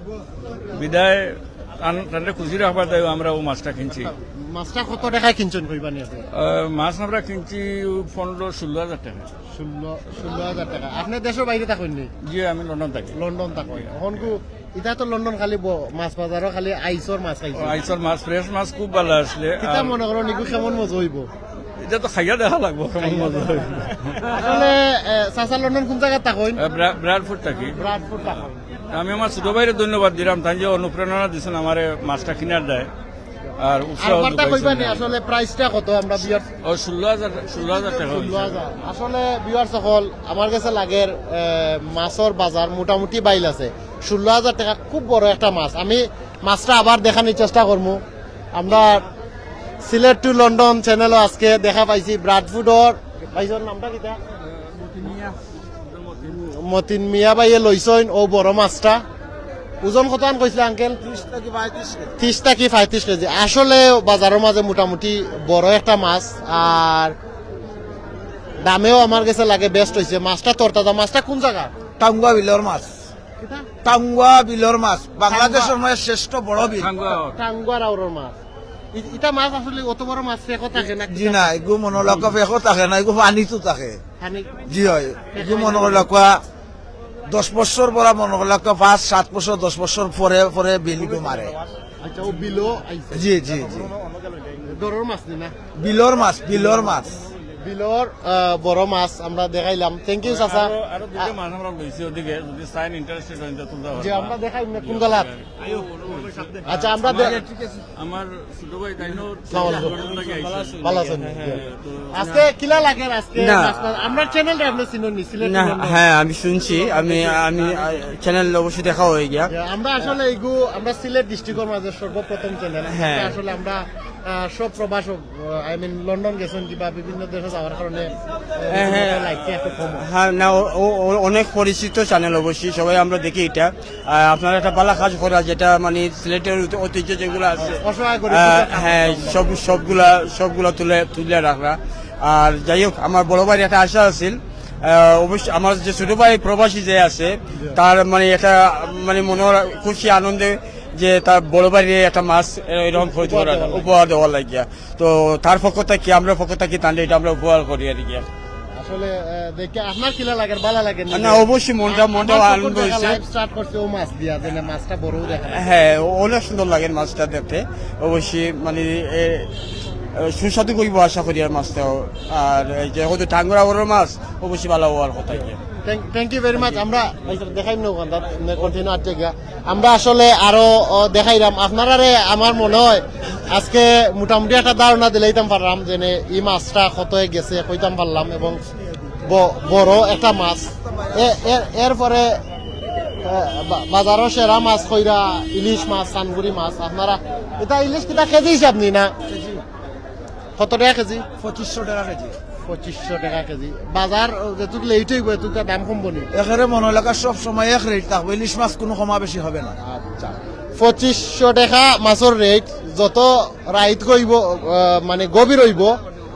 বিদায় তান-, তানরে খুশি রাখবার দায় আমরা ও মাছটা কিনছি। মাছটা কত টাকায় কিনছইন কইবা নি আপনি? আহ, মাছ আমরা কিনছি পনেরো ষোলো হাজার টাকা। ষোলো, ষোলো হাজার টাকা। আপনি দেশর বাইরে থাকইন নি? জি, আমি লন্ডন থাকি। লন্ডন থাকইন। এখন কু, এটা তো লন্ডন খালি ব-, মাছ বাজারও খালি আইসর মাছ খাইছে। ও, আইসর মাছ, fresh মাছ খুব ভালা আসলে। কিতা আর মনে করইন, ইগু কেমন মজা হইব? এটা তো খাইয়া দেখা লাগবো, কেমন মজা হইব। আসলে, এ, চাচা লন্ডন কোন জায়গাত থাকইন? আহ, ব্রা-, ব্রাডফোর্ড থাকি। ব্রাডফোর্ড থাকইন। আমি আমার ছোট ভাইরে ধন্যবাদ দিলাম, তাই যে অনুপ্রেরণা দিছেন আমারে মাছটা কিনার দায়। আর উৎসাহ আর বার্তা যোগাইছেন কইবা নি না। আসলে price টা কত? আমরা বিয়ার ও, ষোলো হাজার, ষোলো হাজার টাকা হইছে। ষোলো হাজার। আসলে viewers সকল, আমার গেছে লাগের, এ, মাছর বাজার মোটামুটি বাইল আছে। ষোলো হাজার টাকা খুব বড় একটা মাছ। আমি মাছটা আবার দেখানির চেষ্টা করমু। আমরা Sylhet to London channel ও আজকে দেখা পাইছি ব্রাডফোর্ডর, ভাইজান নামটা কিতা? মতিন মিয়া ভাইয়ে লইছইন ও বড় মাছটা। ওজন কত আন কইছিলা আঙ্কেল? ত্রিশ থাকি পঁয়ত্রিশ কেজি। ত্রিশ থাকি পঁয়ত্রিশ কেজি। আসলে বাজারর মাঝে মোটামুটি বড় একটা মাছ, আর দামেও আমার গেছে লাগে best হইছে। মাছটা তরতাজা। মাছটা কোন জায়গা? টাঙ্গুয়া বিলর মাছ। কিতা? টাঙ্গুয়া বিলর মাছ, বাংলাদেশর টাঙ্গুয়া। মাঝে শ্রেষ্ঠ বড় বিল। টাঙ্গুয়া। টাঙ্গুয়ার আওরর মাছ। ই-, ইটা মাছ আসলে অত বড় মাছ ফেকো থাকে না? জি না, এগু মনো রাখো ফেকো থাকে না, এগু পানিত থাকে। পানি? জি অয়, এগু মনো রাখো দশ বছর বড় মনো রাখো পাঁচ, সাত বছর, দশ বছর পরে পরে বিল ইগু মারে। আচ্ছা, ও বিলও আইছে? জি, জি, জি। ডরর মাছ নি না? বিলর মাছ, বিলর মাছ। বিলর, আহ, বড় মাছ আমরা দেখাইলাম। Thank you, চাচা। আরো, আরো দুইটা মাছ আমরা লইছি ওদিকে, যদি চাইন interested হইন তো তুলতে পারবো। জি, আমরা দেখাই না কোন গালাত। আচ্ছা, আমরা দে- আমার ছোট ভাই তাইনও আসসালামু আলাইকুম। লন্ডন থাকি আইছে। ভালো আছেন? হ্যাঁ, হ্যাঁ, তো আজকে কিলা লাগে আজকে না। মাছ, মাছ, আমরা channel টা আপনি চিনেন নি, সিলেট না, লন্ডন। হ্যাঁ, আমি শুনছি, আমি, আমি, আহ, channel অবশ্যই দেখা হয়ে গিয়া। যে আমরা আসলে এইগু, আমরা সিলেট district র মাঝে সর্বপ্রথম channel। হ্যাঁ। আসলে আমরা, আহ, সব প্রবাসী, আহ, I mean, লন্ডন গেছেন কিবা বিভিন্ন দেশে যাওয়ার কারণে, আহ, হ্যাঁ, হ্যাঁ। Like টা একটু কম। হ্যাঁ, না, ও, ও, ও অনেক পরিচিত channel অবশ্যই, সবাই আমরা দেখি এটা। আর আপনারা একটা ভালো কাজ করা, যেটা মানে সিলেটের ঐতি-, ঐতিহ্য যেগুলো আছে, অসহায় গরিব আহ, দুঃখীর হ্যাঁ, সব, সবগুলা, সবগুলা তুলে, তুলে রাখরা। আর যাই হোক, আমার বড় ভাইর একটা আশা আছিল, আহ, অবশ্য আমার যে ছোট ভাই প্রবাসী যে আছে, তার মানে একটা মানে মনে হয় খুশি আনন্দে যে তার বড় ভাইরে একটা মাছ এরকম করে উপহার দেওয়ার লাগিয়া। তো তার পক্ষ থাকি, আমরার পক্ষ থাকি তানরে এটা আমরা উপহার করি আর কি। আসলে, আহ, দেখে আপনার কিলা লাগে? ভালা লাগে নি? না, অবশ্যই মনটা, মনটা আমার আনন্দ হইছে। Live start করছে ও মাছ দিয়া, যে না মাছটা বড়ও দেখা যায়। হ্যাঁ, অনেক সুন্দর লাগে মাছটা দেখতে। অবশ্যই মানে, এ, এ, সুস্বাদু করিব আশা করি আর মাছটাও। আর এই যে হয়তো টাঙ্গুয়া বড় মাছ, অবশ্যই ভালো হওয়ার কথা কি। Thank, thank you very much। আমরা, ভাই স্যার, দেখাই না ওখানটা, continue আছে গিয়া। আমরা আসলে আরো, ও, দেখাইলাম আপনারারে। আমার মনে হয় আজকে মোটামুটি একটা ধারণা দিলাইতাম পারলাম যে নে, এই মাছটা কত গেছে কইতাম পারলাম, এবং ব-, বড় একটা মাছ। এ-, এর, এরপরে, এ, বা-, বাজারর সেরা মাছ কইরা ইলিশ মাছ, চানগুড়ি মাছ। আপনারা এটা ইলিশ কিতা কেজি হিসাব নি না? কত টাকা কেজি? পঁচিশশো টাকা কেজি। পঁচিশশো টেকা কেজি। বাজার যেটুক লেট অইবো, এটুক দাম কমবো নি? একেবারে মনো এলাকার সব সময় এক রেট থাকবো, ইলিশ মাছ কুনু কমা বেশি হবে না। আচ্ছা, পঁচিশশো টেকা মাছর রেট, যত রাইত অইবো, আহ, মানে গভীর অইবো,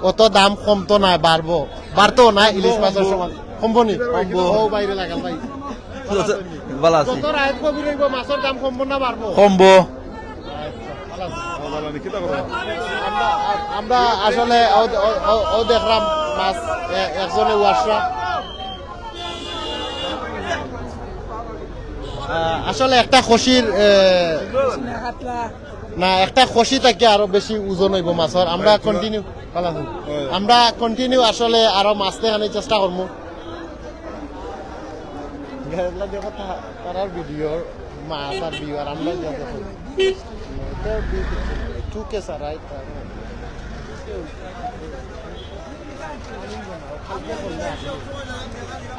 অত দাম কমতো না, বাড়বো, বাড়তো না। ইলিশ মাছর সমান কমবো নি? কমবো। ও বাইরে লাগাল ভাই। ভালা আছি। যত রাইত গভীর অইবো, মাছর দাম কমবো না বাড়বো? কমবো। আচ্ছা, ভালা আছি। আমরা, আমরা আসলে ও, ও, ও, ও দেখরাম মাছ এ-, একজনে ওয়াশরা। আহ, আসলে একটা খুশির, এ, না, একটা খুশি থাকি আরো বেশি ওজন অইবো মাছর। আমরা কন্টিনিউ, ভালা আছি। আমরা কন্টিনিউ আসলে আরো মাছ দেখানির চেষ্টা করমু। গাইজলা দেখো তা-, তারার ভিডিওর মা, তার ভিউ আর আমরা যা দেখো। এটা বি-, টু কে স্যার, রাইট?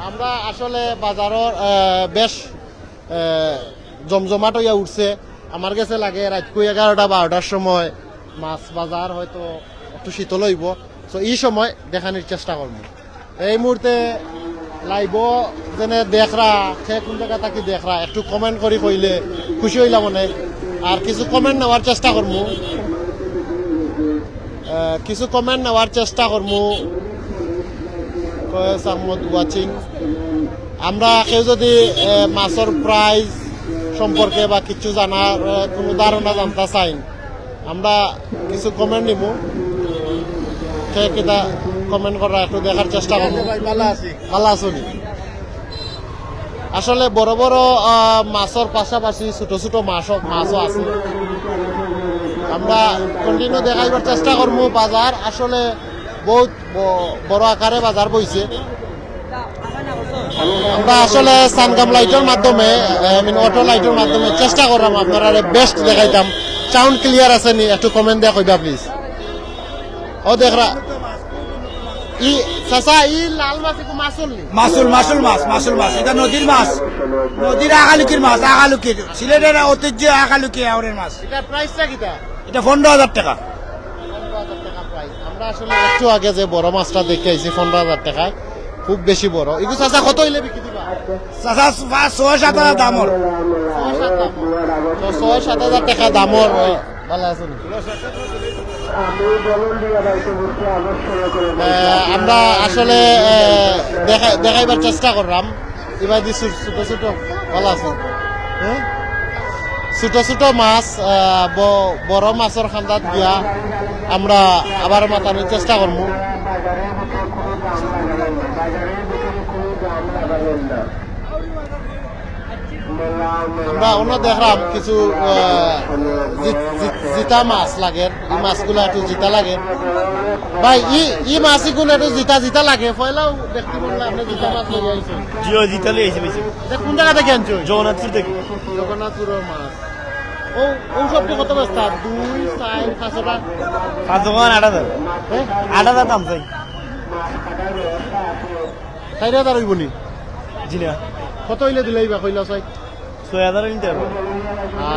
আমরা আসলে বাজারর, আহ, বেশ, আহ, জমজমাট অইয়া উঠছে। আমার গেছে লাগে রাইতকু এগারোটা বারোটার সময় মাছ বাজার হয়তো একটু শীতল অইবো। তো ই সময় দেখানির চেষ্টা করমু। এই মুহূর্তে লাইভও যেনে দেখরা, কে কুন জাগা থাকি দেখরা, একটু কমেন্ট করি কইলে খুশি অইলাম অনে। আর কিছু কমেন্ট নেওয়ার চেষ্টা করমু, আহ, কিছু কমেন্ট নেওয়ার চেষ্টা করমু। কয়েস আহমদ ওয়াচিং। আমরা কেউ যদি, আহ, মাছর প্রাইস সম্পর্কে বা কিছু জানার, আহ, কুনু ধারণা জানতা চাইন, আমরা কিছু কমেন্ট নিমু। কে কিতা কমেন্ট করা একটু দেখার চেষ্টা করমু। ভাই, ভালা আছি। ভালা আছো নি? আসলে বড় বড়, আহ, মাছর পাশাপাশি ছোট ছোট মাছও, মাছও আছে। আমরা কন্টিনিউ দেখাইবার চেষ্টা করমু। বাজার আসলে বহুত ব-, বড় আকারে বাজার বইছে। আমরা আসলে সানগাম লাইটর মাধ্যমে, আই মিন, অটো লাইটর মাধ্যমে চেষ্টা করলাম আপনারারে বেস্ট দেখাইতাম। সাউন্ড ক্লিয়ার আছে নি? একটু কমেন্ট দিয়া কইবা প্লিজ। ও দেখরা, ই চাচা, ই লাল মাছ একটু মাছল নি? মাছল, মাছল মাছ, মাছল মাছ। ইটা নদীর মাছ, নদীর আকালুকির মাছ, আকালুকির। সিলেটের ঐতিহ্য আকালুকি হাওরের মাছ। ইটার প্রাইসটা কিতা? ইটা পনেরো হাজার টেকা। পনেরো হাজার টেকা প্রাইস। আমরা আসলে একটু আগে যে বড় মাছটা দেখি আইছি পনেরো হাজার টেকায়, খুব বেশি বড়। ইগু চাচা কত অইলে বিক্রি দিবা? চাচা, পাঁচ, ছয়, সাত হাজার দাম ওর। ছয়, সাত দাম ওর। তো ছয়, সাত হাজার টেকা দাম ওর। ওই, ভালা আছো নি? আহ, আমরা আসলে, আহ, দেখা-, দেখাইবার চেষ্টা করলাম। ইবাদি ছোট, ছোট ছোট, ভালা আছো? হ্যাঁ? ছোট ছোট মাছ, আহ, ব-, বড় মাছর খান্দাত গিয়া আমরা আবার মাতানোর চেষ্টা করমু। আমরা অন্য দেখলাম কিছু, আহ, জি-, জি-, জিতা মাছ লাগে, ই মাছগুলা একটু জিতা লাগে। ভাই, ই, ই মাছ ইগুন একটু জিতা জিতা লাগে। পয়লাউ দেখতে মনে হয় আপনি জিতা মাছ লইয়া আইছেন। জি, ও জিতা লইয়া আইছি, ভাই। ইটা কুন জাগা থাকি আনছো? জগন্নাথপুর থাকি। জগন্নাথপুরর মাছ। ও, ও সবটি কত বেচতা? দুই, চাইর, পাঁচটা? পাঁচ দোকান আট হাজার। হ্যাঁ? আট হাজার দাম চাই। চাইর হাজার অইবো নি? জি না। কত অইলে দিলাইবা কইলা চাই? ছয় হাজার নিতে পারবো।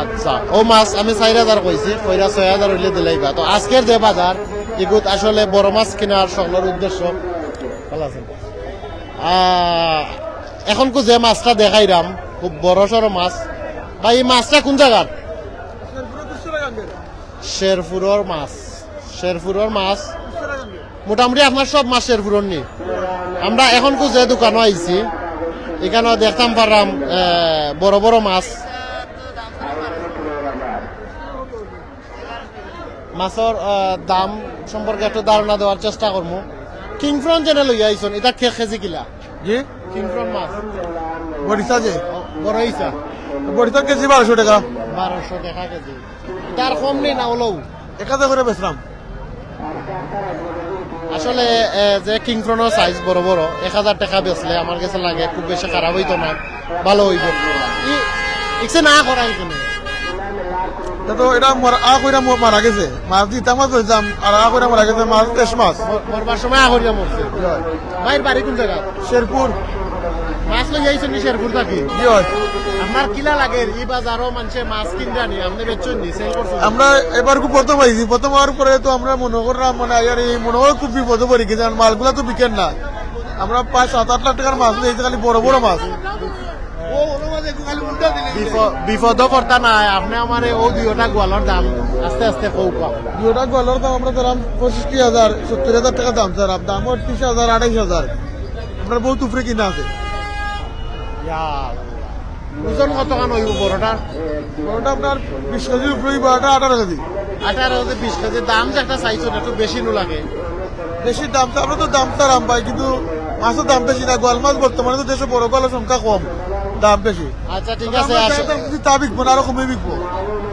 আচ্ছা, ও মাছ আমি চাইর হাজার কইছি, কইরা ছয় হাজার অইলে দিলাইবা। তো আজকের যে বাজার, ইগুত আসলে বড় মাছ কিনার সকলের উদ্দেশ্য। ভালা আছেন? আহ, এখন কু যে মাছটা দেখাইরাম, খুব বড় সড় মাছ। ভাই, এই মাছটা কুন জাগার? শেরপুরর মাছ, শেরপুরর মাছ। মোটামুটি আপনার সব মাছ শেরপুরর নি। আমরা এখন কু যে দোকানো আইছি, ইখানো দেখতাম পারলাম, আহ, বড় বড় মাছ। মাছর, আহ, দাম সম্পর্কে একটু ধারণা দেওয়ার চেষ্টা করমু। কিং প্রন যেটা লইয়া আইছন, ইটা কে-, কেজি কিলা? জি? কিং প্রন মাছ। বড়িতা যে? বড় ইছা? বড়িতা কেজি বারোশো টেকা। বারোশো টেকা কেজি। ইটার কম নি না অইলেও? এক হাজার করি বেচরাম। আসলে, এ, যে কিং প্রনর সাইজ বড় বড়, এক হাজার টেকা বেচলে আমার গেছে লাগে খুব বেশি খারাপ অইতো না, ভালা অইবো। ই, ইকসে না করাইল কেনে? ইটা তো ইটা মরা, আ কইরা ম-, মারা গেছে। মাছ দিতাম, মাছ ধরতাম, আর আ কইরা মারা গেছে, মাছ দেশ মাছ। ম-, মরবার সময় আ করিয়া মরছে। ভাইর বাড়ি কুন জাগা? শেরপুর। মাছ লই আইছইন নি শেরপুর থাকি? জি অয়। আপনার কিলা লাগে? ই বাজারো মানষে মাছ কিনরা নি, আপনে বেচছইন নি, সেল করছইন? আমরা এবার খুব প্রথম আইছি, প্রথম অওয়ার পরে তো আমরা মনে করলাম মানে আর এই মনে হয় খুব বিপদে পড়ি গেছি, কারণ মাছগুলা তো বিকের না। আমরা প্রায় সাত আট লাখ টাকার মাছ লই আইছি, খালি বড় বড় মাছ। বিপ- বিপদও পড়তা নায়, আপনে আমারে অউ দুইওটা গোয়ালর দাম আস্তে আস্তে কউক্কা। দুইওটা গোয়ালর দাম আমরা ধরাম পঁয়ষট্টি হাজার, সত্তর হাজার টাকা দাম, স্যার। দাম অয় তিরিশ হাজার, আঠাইশ হাজার। আমরা বহুত উপরে কিনা আছে। ইয়া আল্লাহ। ওজন কতখান অইবো বড়টার? বড়টা আপনার বিশ কেজির উপরে অইবো, এটা আঠারো কেজি। আঠারো কেজি, বিশ কেজি। দাম যে একটা চাইছইন, একটু বেশি নু লাগে। বেশি দাম তো, আমরা তো দাম চাইরাম ভাই, কিন্তু মাছর দাম বেশি না। গোয়াল মাছ বর্তমানে তো দেশে বড় গোয়ালর সংখ্যা কম, দাম বেশি। আচ্ছা, ঠিক তবে আছে, আমরা আস- চাইতাম যদি তা বিকবো না, আরো কমে বিকবো।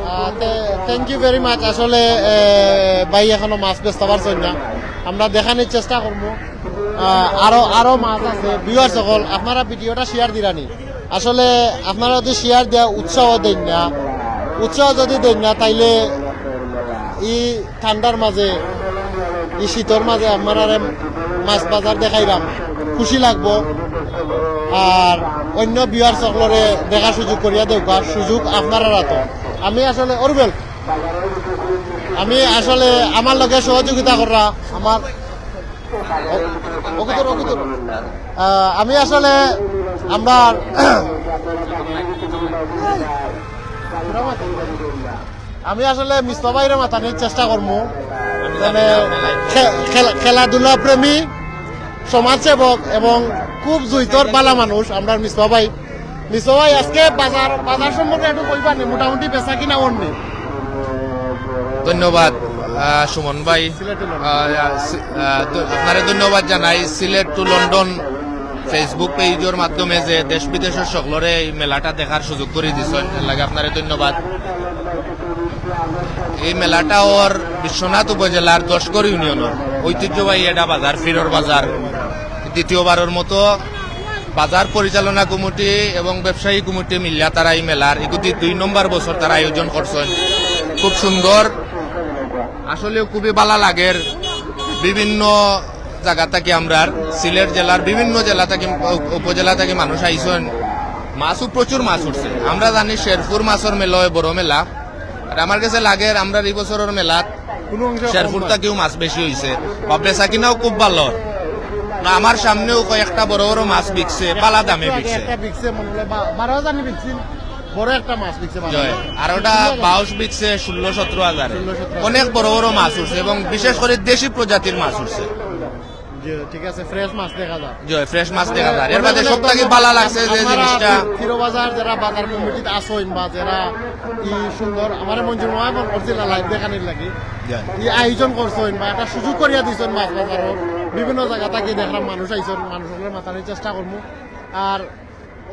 আহ, তে- thank you very much। আসলে, এ, ভাই এখনো মাছ বেচতা পারছইন না, আমরা দেখানির চেষ্টা করমু। আহ, আরো আরো মাছ আছে। ভিউয়ার্স সকল, আপনারা ভিডিওটা শেয়ার দিরা নি। আসলে আপনারা যদি শেয়ার দিয়া উৎসাহ দেইন না, উৎসাহ যদি দেইন না, তাইলে ই ঠান্ডার মাঝে, ই শীতর মাঝে আপনারারে মাছ বাজার দেখাইরাম, খুশি লাগবো। আর অন্য ভিউয়ার্স সকলরে দেখার সুযোগ করিয়া দেউক্কা, সুযোগ আপনারার আতো। আমি আসলে অরুবেল, আমি আসলে আমার লগে সহযোগিতা কররা আমার ও- ওকে তো, ওকে তো। আহ, আমি আসলে আমরা আমি আসলে মিসবা ভাইরে মাতানির চেষ্টা করমু। মানে খে- খেলা- খেলাধুলা প্রেমী, সমাজসেবক এবং খুব জুইতর বালা মানুষ আমরার মিসবা ভাই। মিসবা ভাই, আজকে বাজার বাজার সম্পর্কে একটু কইবা নি, মোটামুটি বেচা কিনা অর নি? ধন্যবাদ আহ, সুমন ভাই। আহ, সি- আহ, দ- আপনারে ধন্যবাদ জানাই সিলেট টু লন্ডন Facebook পেজর মাধ্যমে যে দেশ বিদেশর সকলরে এই মেলাটা দেখার সুযোগ করি দিছইন, এর লাগি আপনারে ধন্যবাদ। এই মেলাটা অর বিশ্বনাথ উপজেলার দশগড় ইউনিয়নর ঐতিহ্যবাহী এটা বাজার, ফিরর বাজার। দ্বিতীয়বারর মতো বাজার পরিচালনা কমিটি এবং ব্যবসায়ী কমিটি মিলিয়া তারা এই মেলার ইগুদি দুই নম্বর বছর তারা আয়োজন করছইন। খুব সুন্দর, আসলে খুবই বালা লাগের। বিভিন্ন জাগা থাকি আমরার সিলেট জেলার বিভিন্ন জেলা থাকি, উপ- উপজেলা থাকি মানুষ আইছইন। মাছও প্রচুর মাছ উঠছে। আমরা জানি শেরপুর মাছর মেলা অয় বড় মেলা, আর আমার গেছে লাগের আমরার এই বছরর মেলাত কোনো অংশে কম শেরপুর না। থাকিও মাছ বেশি অইছে বা বেচা কিনাও খুব ভালা। না, আমার সামনেও কয়েকটা বড় বড় মাছ বিকছে, বালা দামে একটু আগে বিকছে। একটা বিকছে, মনে হয় বা- বারো হাজার নি বিকছিল, বড় একটা মাছ বিকছে বারো জয়, হাজার। আর ওটা বাউশ বিকছে ষোলো সতেরো হাজারে। ষোলো সতেরো। অনেক বড় বড় মাছ উঠছে এবং বিশেষ করে দেশি প্রজাতির মাছ উঠছে। জি, ঠিক আছে, ফ্রেশ মাছ দেখা যায়। জয়, ফ্রেশ মাছ দেখা যায়। এর বাদে সব থাকি বালা লাগছে যে আপনারা জিনিসটা। ফিরো বাজার যারা বাজার কমিটিত আছইন বা যারা ই সুন্দর, আমার মঞ্জুর মামায় ফোন করছিল লাইভ দেখানির লাগি। জয়। ই আয়োজন করছইন বা একটা সুযোগ করিয়া দিছইন মাছ বাজারও। বিভিন্ন জাগা থাকি দেখলাম মানুষ আইছইন, মানুষগুলোর মাতানির চেষ্টা করমু। আর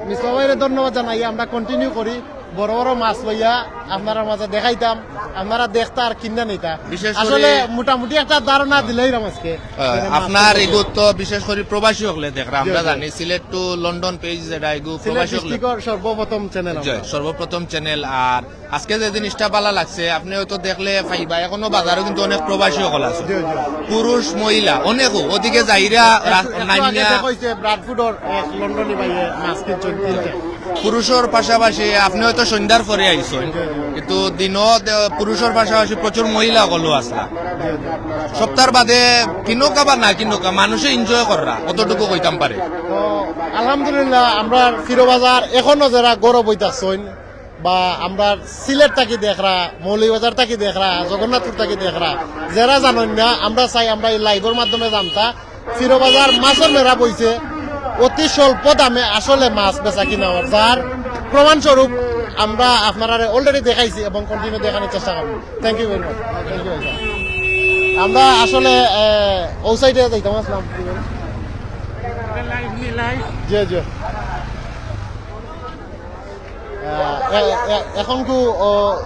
মিসবা ভাইরে ধন্যবাদ জানাই, আমরা কন্টিনিউ করি, বড় বড় মাছ লইয়া আপনারার মাঝে দেখাইতাম, আপনারা দেখতা আর কিনা নিতা। বিশেষ করে আসলে মোটামুটি একটা ধারণা দিলাইরাম আজকে। আহ, আপনার এগুত তো বিশেষ করে প্রবাসী হকলে দেখরা, আমরা জানি সিলেট টু লন্ডন পেজ যেটা এগু সিলেট প্রবাসী হকলে ডিস্ট্রিক্টর সর্বপ্রথম চ্যানেল। জয়, সর্বপ্রথম চ্যানেল। আর আজকে যে জিনিসটা বালা লাগছে, আপনি হয়তো দেখলে পাইবা, এখনো বাজারও কিন্তু অনেক প্রবাসী হকল আছে। জি, জি। পুরুষ মহিলা অনেকও ওদিকে যাইরা রা- একটু আগে নাইমিয়া দেখা হইছে ব্রাডফোর্ডর এক লন্ডনি ভাইয়ে মাছ কিনছইন তিনটা। পুরুষর পাশাপাশি আপনি হয়তো সন্ধ্যার পরে আইছইন, কিন্তু দিনও দে- পুরুষর পাশাপাশি প্রচুর মহিলা হকলও আসলা। সপ্তাহ বাদে কিনোকা বা না কিনোকা, মানুষে এনজয় কররা, অতটুকু কইতাম পারে। তো আলহামদুলিল্লাহ, আমরা ফিরো বাজার এখনো যারা গৌরব হইতাছইন বা আমরা সিলেট থাকি দেখরা, মৌলভীবাজার থাকি দেখরা, জগন্নাথপুর থাকি দেখরা, যারা জানইন না, আমরা চাই আমরা এই লাইভর মাধ্যমে জানতা। ফিরো বাজার মাছর মেলা বইছে, অতি স্বল্প দামে আসলে মাছ বেচা কিনা অর, যার প্রমাণস্বরূপ আমরা আপনারারে অলরেডি দেখাইছি এবং কন্টিনিউ দেখানোর চেষ্টা করব। Thank you very much. Thank you. আমরা আসলে আহ, ও সাইডে যাইতাম আসলাম। জি, জি। আহ, এ- এ- এখন কু ও,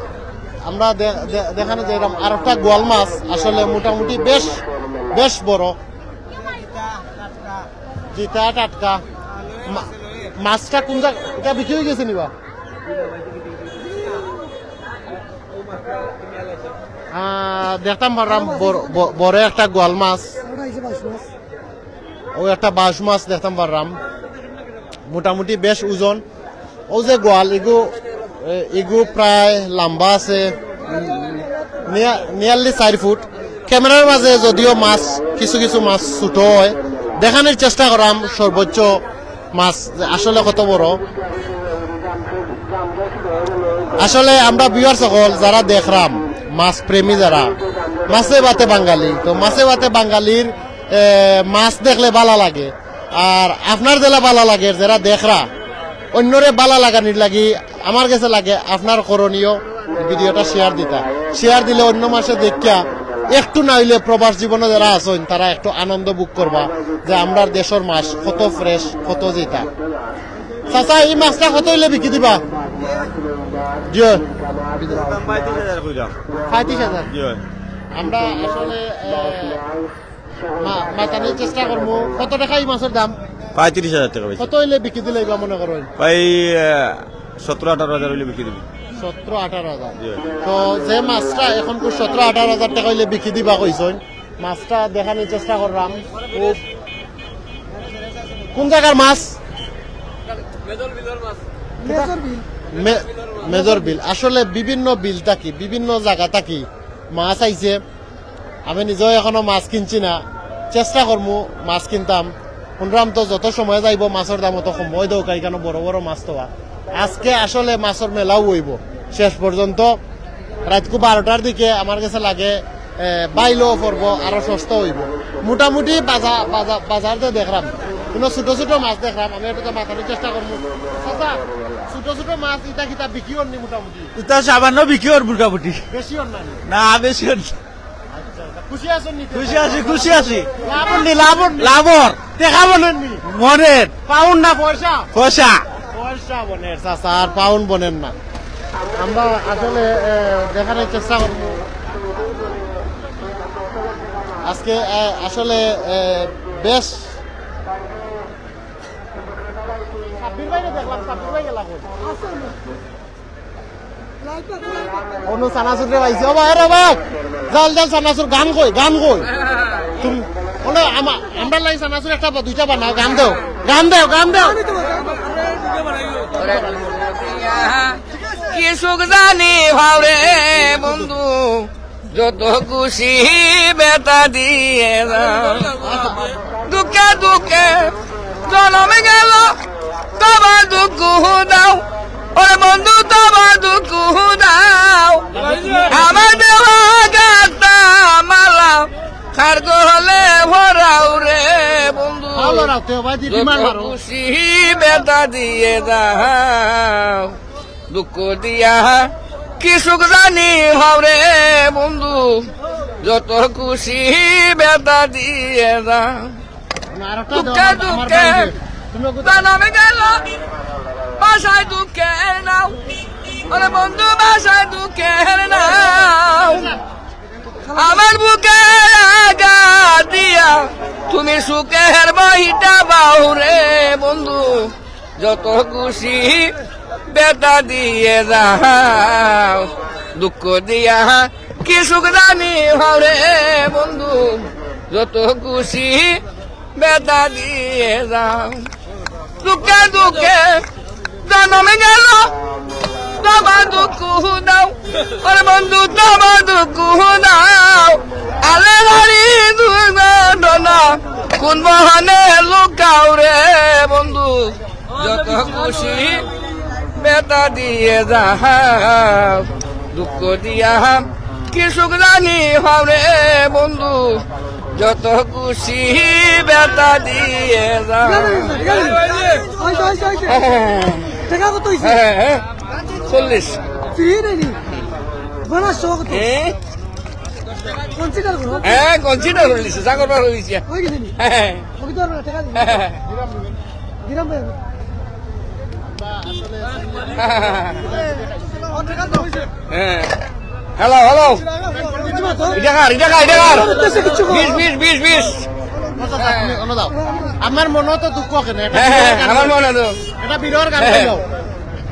আমরা দে- দে- দেখানো যে এরকম আর একটা গোয়াল মাছ আসলে মোটামুটি বেশ বেশ বড়। জিতা টাটকা। মা- মাছটা কোন জায়গা, এটা বিক্রি হয়ে গেছে নিবা? আহ, দেখতাম পারলাম বড়- ব- বড় একটা গোয়াল মাছ। ও একটা বাঁশ মাছ দেখতাম পারলাম। মোটামুটি বেশ ওজন। অউ যে গোয়াল, ইগু, এ, ইগু প্রায় লম্বা আছে, নিয়া-, নিয়ারলি চাইর ফুট। ক্যামেরার মাঝে যদিও মাছ, কিছু কিছু মাছ ছোট অয়, দেখানির চেষ্টা করাম সর্বোচ্চ মাছ যে আসলে কত বড়। আসলে আমরা ভিউয়ার্স সকল যারা দেখরাম, মাছ প্রেমী যারা, মাছে ভাতে বাঙালি, তো মাছে ভাতে বাঙালির, এ, মাছ দেখলে ভালা লাগে। আর আপনার যেলা ভালা লাগের, যেরা দেখরা, অন্যরে ভালা লাগানির লাগি আমার গেছে লাগে আপনার করণীয় ভিডিওটা শেয়ার দিতা। শেয়ার দিলে অন্য মানষে দেখিয়া একটু না অইলে প্রবাস জীবনো যেরা আছইন, তারা একটু আনন্দ ভোগ করবা যে আমরার দেশর মাছ কত ফ্রেশ, কত যেটা। চাচা, ই মাছটা কত অইলে বিকি দিবা? জি অয়। পঁয়ত্রিশ হাজার কইলাম। পঁয়ত্রিশ হাজার? জি অয়। আমরা আসলে, এ, মা-, মাতানির চেষ্টা করমু। কত টেকা ই মাছর দাম? পঁয়ত্রিশ হাজার টেকা বেশি। কত অইলে বিকি দিলাইবা মনে করইন? প্রায়, আহ, সতেরো আঠারো হাজার অইলে বিকি দিবি। সতেরো আঠারো হাজার। জি। তো যে মাছটা অখন কু সতেরো আঠারো হাজার টেকা অইলে বিকি দিবা কইছইন, মাছটা দেখানির চেষ্টা কররাম। খুব, কোন জাগার মাছ? মেজর বিল। মে-, মেজর বিল। আসলে বিভিন্ন বিল থাকি, বিভিন্ন জাগা থাকি মাছ আইছে। আমি নিজেও এখনো মাছ কিনছি না, চেষ্টা করমু মাছ কিনতাম। হুনরাম তো যত সময় যাইবো মাছর দাম অত কমবো। অউ দেখউক্কা, ইখানো বড় বড় মাছ তো। আজকে আসলে মাছর মেলাও অইবো শেষ পর্যন্ত। রাইতকু বারোটার দিকে আমার গেছে লাগে, এ, বাইলেও পড়বো, আরো সস্তা অইবো। মোটামুটি বাজা-, বাজা-, বাজার যে দেখরাম, কুনু ছোট ছোট মাছ দেখরাম, আমি একটু তো মাতানির চেষ্টা করমু। চাচা, ছোট ছোট মাছ ইতা কিতা বিকি অরনি মোটামুটি? ইতা সামান্য বিকি অর মোটামুটি। বেশি অর না নি? না, বেশি অর না। আচ্ছা, আচ্ছা। খুশি আছইন নি? খুশি আছি, খুশি আছি। লাভ অর নি, লাভ অর নি? লাভ অর। টেকা মনর নি? মনর। পাউন্ড না পয়সা? পয়সা। পয়সা মনর, চাচা, আর পাউন্ড মনর না। আমরা আসলে, এ, দেখানির চেষ্টা করমু। আজকে, এ, আসলে, এ, বেশ সাব্বির ভাইরে দেখলাম, সাব্বির ভাই গেলা কই? অনু চানাচুররে পাইছি। ও ভাই, রে ভাই, জাল জাল চানাচুর, গান কই, গান কই? তুমি, অনু, আমা-, আমরার লাগি চানাচুর একটা বা দুইটা বানাও, গান দেও, গান দেও, গান দেও। কি সুখ জানি পাও রে বন্ধু, যত খুশি বেটা দিয়া যাও। দুঃখে দুঃখে জনম গেল, তবু দুঃখ দাও। ওরে বন্ধু, তবু দুঃখ দাও। আমার দেওয়া গাতা মালা, কার গলে ভরাও রে বন্ধু। ভালো রাখতে হবে ভাই, দিদি মার যত মারো। খুশি বেটা দিয়া যাও। দুঃখ দিয়া কি সুখ জানি পাও রে বন্ধু, যত খুশি বেটা দিয়া যাও। না, আরেকটা দাও, দুঃখে আমার, আমার দুঃখে ভাই। তুমি ওকে জনম গেল, ভাষায় দুঃখের নাও। ওরে বন্ধু, ভাষায় দুঃখের নাও। আমার বুকে আঘাত দিয়া তুমি সুখের বইটা বাও রে বন্ধু, যত খুশি বেটা দিয়া যাও। দুঃখ দিয়া কি সুখ জানি পাও রে বন্ধু, যত খুশি বেটা দিয়া যাও। দুঃখে দুঃখে জনম গেল, তবু দুঃখ দাও। ওরে বন্ধু, তবু দুঃখ দাও। আলে হারি দুর্ঘটনা, কোন বহানে লুকাও রে বন্ধু, যত খুশি বেটা দিয়া যাও। দুঃখ দিয়া কি সুখ জানি পাও রে বন্ধু, যত খুশি বেটা দিয়া যাও। আইসো, আইসো, আইসো। টেকা কত অইছে? হ্যাঁ, হ্যাঁ, হ্যাঁ। চল্লিশ। ফ্রি নাইনি? বানাস সহ কত? হ্যাঁ? কনসিডার করো। হ্যাঁ, কনসিডার অইছে, যা করবার অইছে। অই গেছে নি? হ্যাঁ। ওকে তো আর টেকা দিন। হ্যাঁ। দিলাম ভাই। হ্যাঁ। Hello, hello. ইটা কার, ইটা কার, ইটা কার? বিশ, বিশ, বিশ, বিশ। আচ্ছা, আচ্ছা, তুমি অন্য দাও। আমার মনে তো দুঃখ কেন? এটা হ্যাঁ, হ্যাঁ, বিরহর গান আমার মনে তো। এটা বিরহর গান হ্যাঁ। গাইও।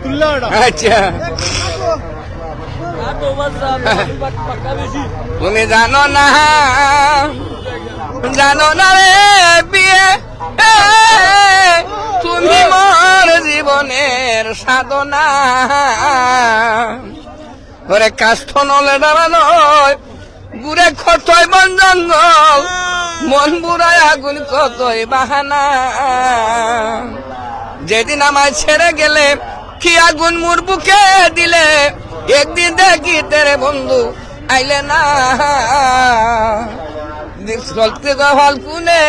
তুললো এটা। আচ্ছা। তুমি জানো না, জানো না রে বিয়ে, এ, তুমি মন মনের সাধনা। ওরে কাষ্ঠ নলে ডালা নয়, ঘুরে কতই বন জঙ্গল, মন পুরায় আগুন কতই বাহানা। যেদিন আমায় ছেড়ে গেলে, কি আগুন মোর বুকে দিলে, একদিন দেখিতে রে বন্ধু আইলে না। চলতে গহল কুনে,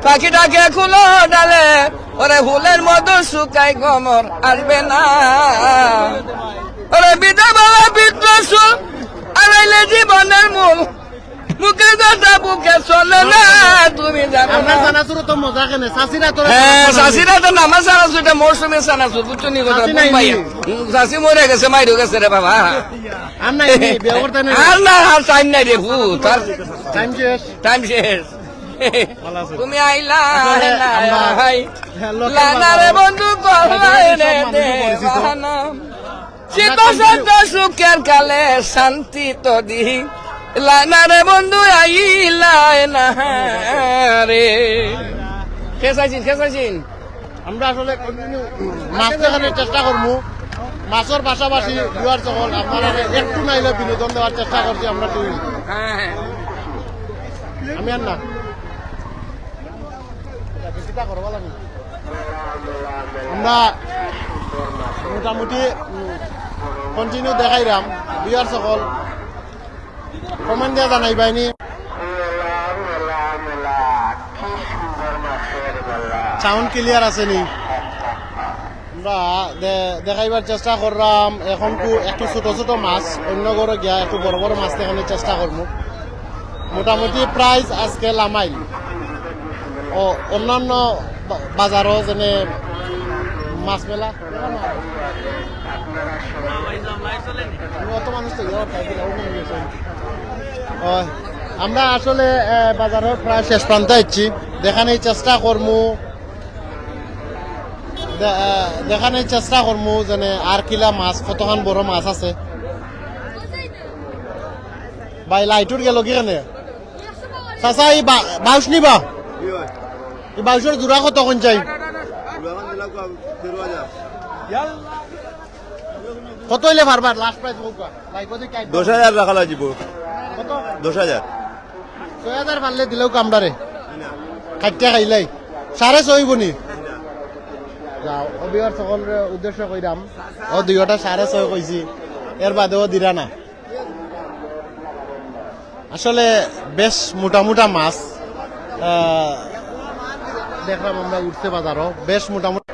পাখি ডাকে কুলো ডালে, ওরে ফুলের মতো শুকাই গমর আসবে না। ওরে বিধবা বিদ্রোহ আড়াইলে জীবনের মূল, মুখে কথা বুকে চলে না। তুমি জানো আমরা না। চানাচুর তো মজা কেনে, চাচিরা তো হ্যাঁ, চানাচুর। চাচিরা তো নামা চানাচুর, এটা মৌসুমী চানাচুর, বুঝছো নি কথা? চাচি নাই নি? হুম, চাচি মরে গেছে, মাইরও গেছে রে বাবা। আর নাই নি, বিয়ে করতে নাই? আর না, আর টাইম নাই রে, ভূত, আর টাইম শেষ। টাইম শেষ। ভালো আছেন? তুমি আইলা আসলে না, আমরা ভাই। হ্যাঁ, লোকের লানা রে বাজারে বন্ধু, করলাই মোটামুটি রে সব মানুষই পরিচিত। দেওয়ানা। শীত আমরা শীত সুখের কালে শান্তি তো দি। লানা রে বন্ধু, আইলায় না রে। কে চাইছেন, কে চাইছেন? আমরা আসলে কন্টিনিউ মাছ দেখানোর চেষ্টা করমু। মাছর পাশাপাশি ভিউয়ার সকল আপনারা একটু নাইলে বিনোদন দেওয়ার চেষ্টা করছি আমরা টিম। হ্যাঁ, হ্যাঁ। আমি আর না। আমরা মোটামুটি কন্টিনিউ দেখাইরাম। ভিউয়ার সকল কমেন্ট দিয়া জানাইবায়নি। সাউন্ড ক্লিয়ার আছে নি? আমরা দে-, দেখাইবার চেষ্টা করলাম। এখন কু-, একটু ছোট ছোট মাছ, অন্য ঘরো গিয়া একটু বড় বড় মাছ দেখানোর চেষ্টা করমু। মোটামুটি প্রাইস আজকে লামাইল। ও, অন্যান্য বা-, বাজারও যেনে মাছ মেলা। অত মানুষ তো ইয়ার খাই দিলে, অন্য মানুষ আছে। ও, আমরা আসলে, এ, বাজারর প্রায় শেষ প্রান্তে আইছি। দেখানির চেষ্টা করমু, দে-, এ, দেখানির চেষ্টা করমু যেনে আর কিলা মাছ, কতখান বড় মাছ আছে। ভাই, লাইটুর গেল কি কেনে? চাচা, এই বা-, বাউশ নিবা? এই বাউশর জোড়া কত কইন চাই? কত অইলে পারবা? লাস্ট প্রাইস কউক্কা। ভাই, কত কি আইবা? দশ হাজার রাখা লাগবো। কত? দশ হাজার। ছয় হাজার পারলে দিলেও কামড়ারে। খাইতে খাইলাই। সাড়ে ছয় অইবো নি? যাও, ও ভিউয়ার সকলরে উদ্দেশ্য কইরাম। ও দুইওটা সাড়ে ছয় কইছি। এর বাদে ও দিরা না। আসলে বেশ মোটা মোটা মাছ, আহ, দেখলাম আমরা উঠছে বাজারও, বেশ মোটা মোটা।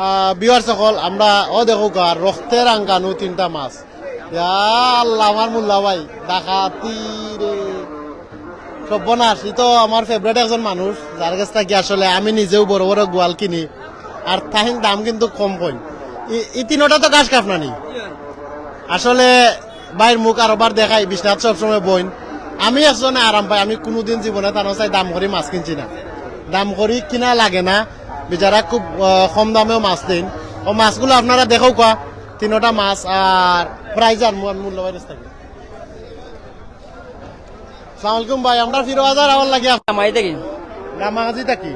আহ, ভিউয়ার সকল, আমরা ও দেখউক্কা, রক্তে রাঙ্গানু তিনটা মাছ। ইয়া আল্লাহ, আমার মোল্লা ভাই, ডাকাতি রে। সর্বনাশ, ই তো আমার ফেভারিট একজন মানুষ, যার গেছ থাকি আসলে আমি নিজেও বড় বড় গোয়াল কিনি, আর তাইন দাম কিন্তু কম কইন। ই, ই তিনোটা তো ঘাস কাপ না নি। আসলে ভাইর মুখ আরোবার দেখাই, বিশ্বনাথ সবসময় বইন। আমি একজনে আরাম পাই, আমি কুনুদিন জীবনে তান চাই দাম করি মাছ কিনছি না, দাম করি কিনা লাগে না। বেচারা খুব, আহ, কম দামেও মাছ দেইন। ও মাছগুলো আপনারা দেখউক্কা, তিনোটা মাছ আর প্রাইস আর মূ-, মূল্য বাইরে থাকি। আসসালামু আলাইকুম ভাই, আমরা ফিরো বাজার আওয়ার লাগি আপ-, রামাই থাকি। রামাগাজি থাকি।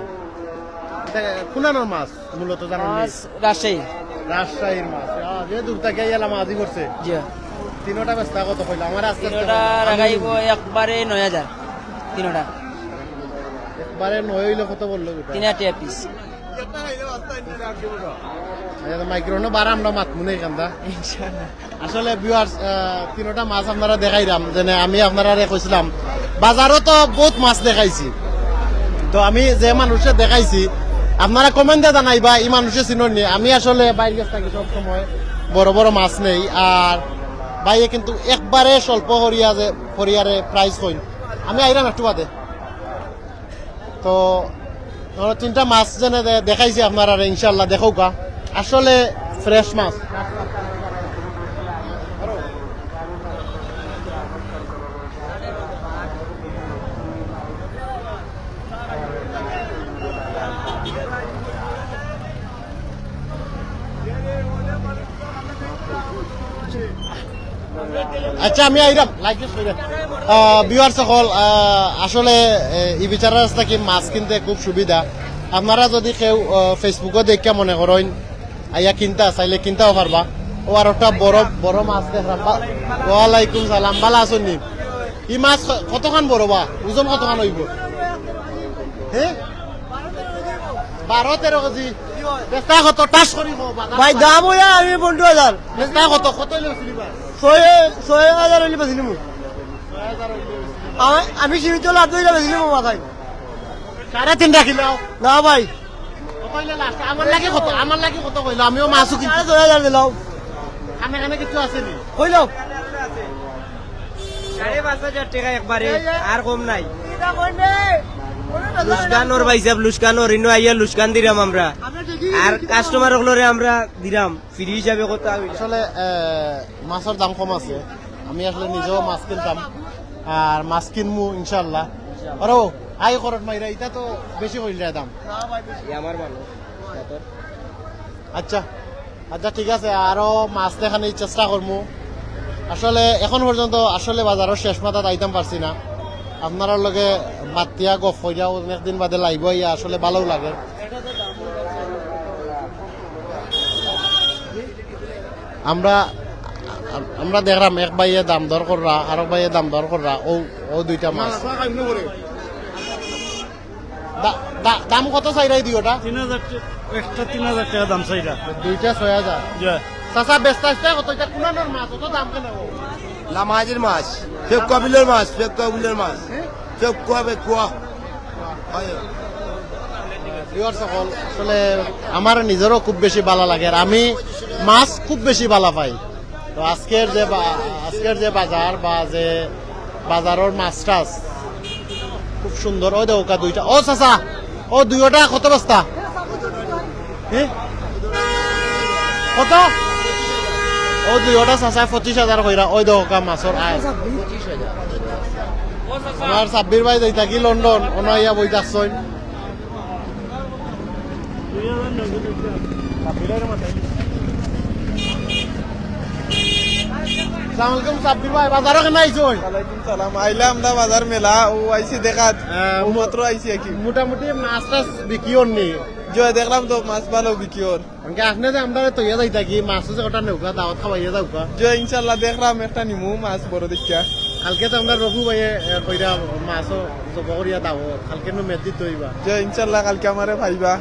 ইটা কুনানোর মাছ মূলত জানেন নি? মাছ রাজশাহী। রাজশাহীর মাছ। আহ, যে দূর থাকি আইয়া রামাগাজি করছে। জি। তিনোটা বেচতা কত কইলা? আমার আস্তে আস্তে তিনোটা আমি রাখাইবো একবারে নয় হাজার। তিনোটা। একবারে নয় অইলে কত বললো ওটা? তিন হাজার টেকা পিস। আচ্ছা, তো মাইক্রোফোনও বাড়া আমরা মাতমু না এখানটা। ইনশাআল্লাহ। আসলে ভিউয়ার্স, আহ, তিনোটা মাছ আপনারা দেখাইলাম, যেনে আমি আপনারারে কইছিলাম, বাজারও তো বহুত মাছ দেখাইছি, তো আমি যে মানুষে দেখাইছি, আপনারা কমেন্টে জানাইবা, ই মানুষে চিনইন নি। আমি আসলে বাইর গেছ থাকি সব সময় বড় বড় মাছ নেই, আর ভাইয়ে কিন্তু একবারে স্বল্প করিয়া যে, করিয়ারে প্রাইস কইন। আমি আইরাম একটু বাদে। তো আমরা তিনটা মাছ যেনে দে-, দেখাইছি আপনারারে, ইনশাআল্লাহ দেখউক্কা, আসলে ফ্রেশ মাছ। আচ্ছা, আমি আইরাম, লাইক দিস কইরা। আহ, ভিউয়ার্স সকল, আহ, আসলে, এ, ই বেচারার গেছ থাকি মাছ কিনতে খুব সুবিধা। আপনারা যদি কেউ, আহ, Facebook-ও দেখিয়া মনে করইন, আইয়া কিনতা, চাইলে কিনতাও পারবা। ও আর একটা বড়, বড় মাছ দেখলাম। বা-, ওয়ালাইকুম সালাম, ভালা আছইন নি? ই মাছ ক-, কতখান বড় বা? ওজন কতখান অইবো? হে? বারো তেরো কেজি। বেচতা কত? ঠাস করি কও, বাজার ভাই, দাম অইয়া আমি পনেরো হাজার। বেচতা কত? কত অইলে বেচলি বা? ছয়, ছয় হাজার অইলে বেচলিমু। আমি, আমি সীমিত লাভ অইলে বেচলিমু মাথায়। সাড়ে তিন রাখিলাও। না ভাই। কত অইলে last? আমার লাগি কত? আমার লাগি কত কইলো? আমিও মাছও কিনছি। সাড়ে ছয় হাজার দিলাও। কানে কানে কিছু আছে নি? কইলো। সাড়ে পাঁচ হাজার টেকা একবারে, আর কম নাই। লুসকানোর ভাই সাহেব, লুসকানোর, ইনো আইয়া লুসকান দিরাম আমরা। আর কাস্টমার অকলরে আমরা দিরাম, ফ্রি হিসাবে কথা অইলো। আসলে, আহ, মাছর দাম কম আছে। আমি আসলে নিজেও মাছ কিনতাম, আর মাছ কিনমু ইনশাআল্লাহ। আরো আই খরচ মাইরা, ইটা তো বেশি কইল রে দাম। ই আমার মানুষ। আচ্ছা, আচ্ছা, ঠিক আছে, আরো মাছ দেখানির চেষ্টা করমু। আসলে এখন পর্যন্ত আসলে বাজারর শেষ মাথাত আইতাম পারছি না। আপনারার লগে মাতিয়া গফ কইরাও অনেকদিন বাদে live-ও আইয়া আসলে ভালাও লাগে। আমরা, আমরা দেখরাম এক ভাইয়ে দাম দর কররা, আরক ভাইয়ে দাম দর কররা, ও, ও দুইটা মাছ। দা-, দা-, দাম কত চাইরাই দুইওটা? তিন হাজার টা-, একটা তিন হাজার টেকা দাম চাইরা। দুইটা ছয় হাজার। জি। চাচা, বেচতা আছতা কত? ইটা কুনানোর মাছ, অত দাম কেনে? লামাজির মাছ, ফেকুয়া বিলর মাছ, ফেকুয়া বিলর মাছ। ফেকুয়া, ফেকুয়া। হয়। Viewers সকল, আসলে আমার নিজেরও খুব বেশি ভালা লাগে, আর আমি মাছ খুব বেশি ভালা পাই। তো আজকের যে বা-, আজকের যে বাজার বা যে বাজারর মাছ টাছ খুব সুন্দর। ওই দেখো দুইটা, ও চাচা, ও দুইওটা কত বস্তা? হে? কত? ও দুইওটা চাচায় পঁচিশ হাজার কইরা, ওই দেখো মাছর আয়। আমার সাব্বির ভাই যাইতা কি লন্ডন, ওনা ইয়া বই থাকছইন। আসসালামু আলাইকুম সাব্বির ভাই, বাজারো কেনে আইছো? ওয়ালাইকুম সালাম, আইলাম না বাজার মেলা, ও আইছি দেখাত, আহ, ও মো-, মাত্র আইছি আর কি। মোটামুটি মাছ টাছ বিকিওর নি? জি, দেখলাম তো মাছ ভালা বিকিওর। কারণ কি আপনে যে আমরারে থইয়া যাইতা কি, মাছ যে কটা নেউক্কা, দাওয়াত খাওয়াইয়া যাউক্কা। জি, ইনশাআল্লাহ দেখরাম একটা নিমু মাছ বড় দেখিয়া। কালকে তো আমরার রফু ভাইয়ে, এ, কইরা মাছও জব করিয়া দাওয়াত, কালকে নু মেত দিত অইবা। জি, ইনশাআল্লাহ কালকে আমারে পাইবা।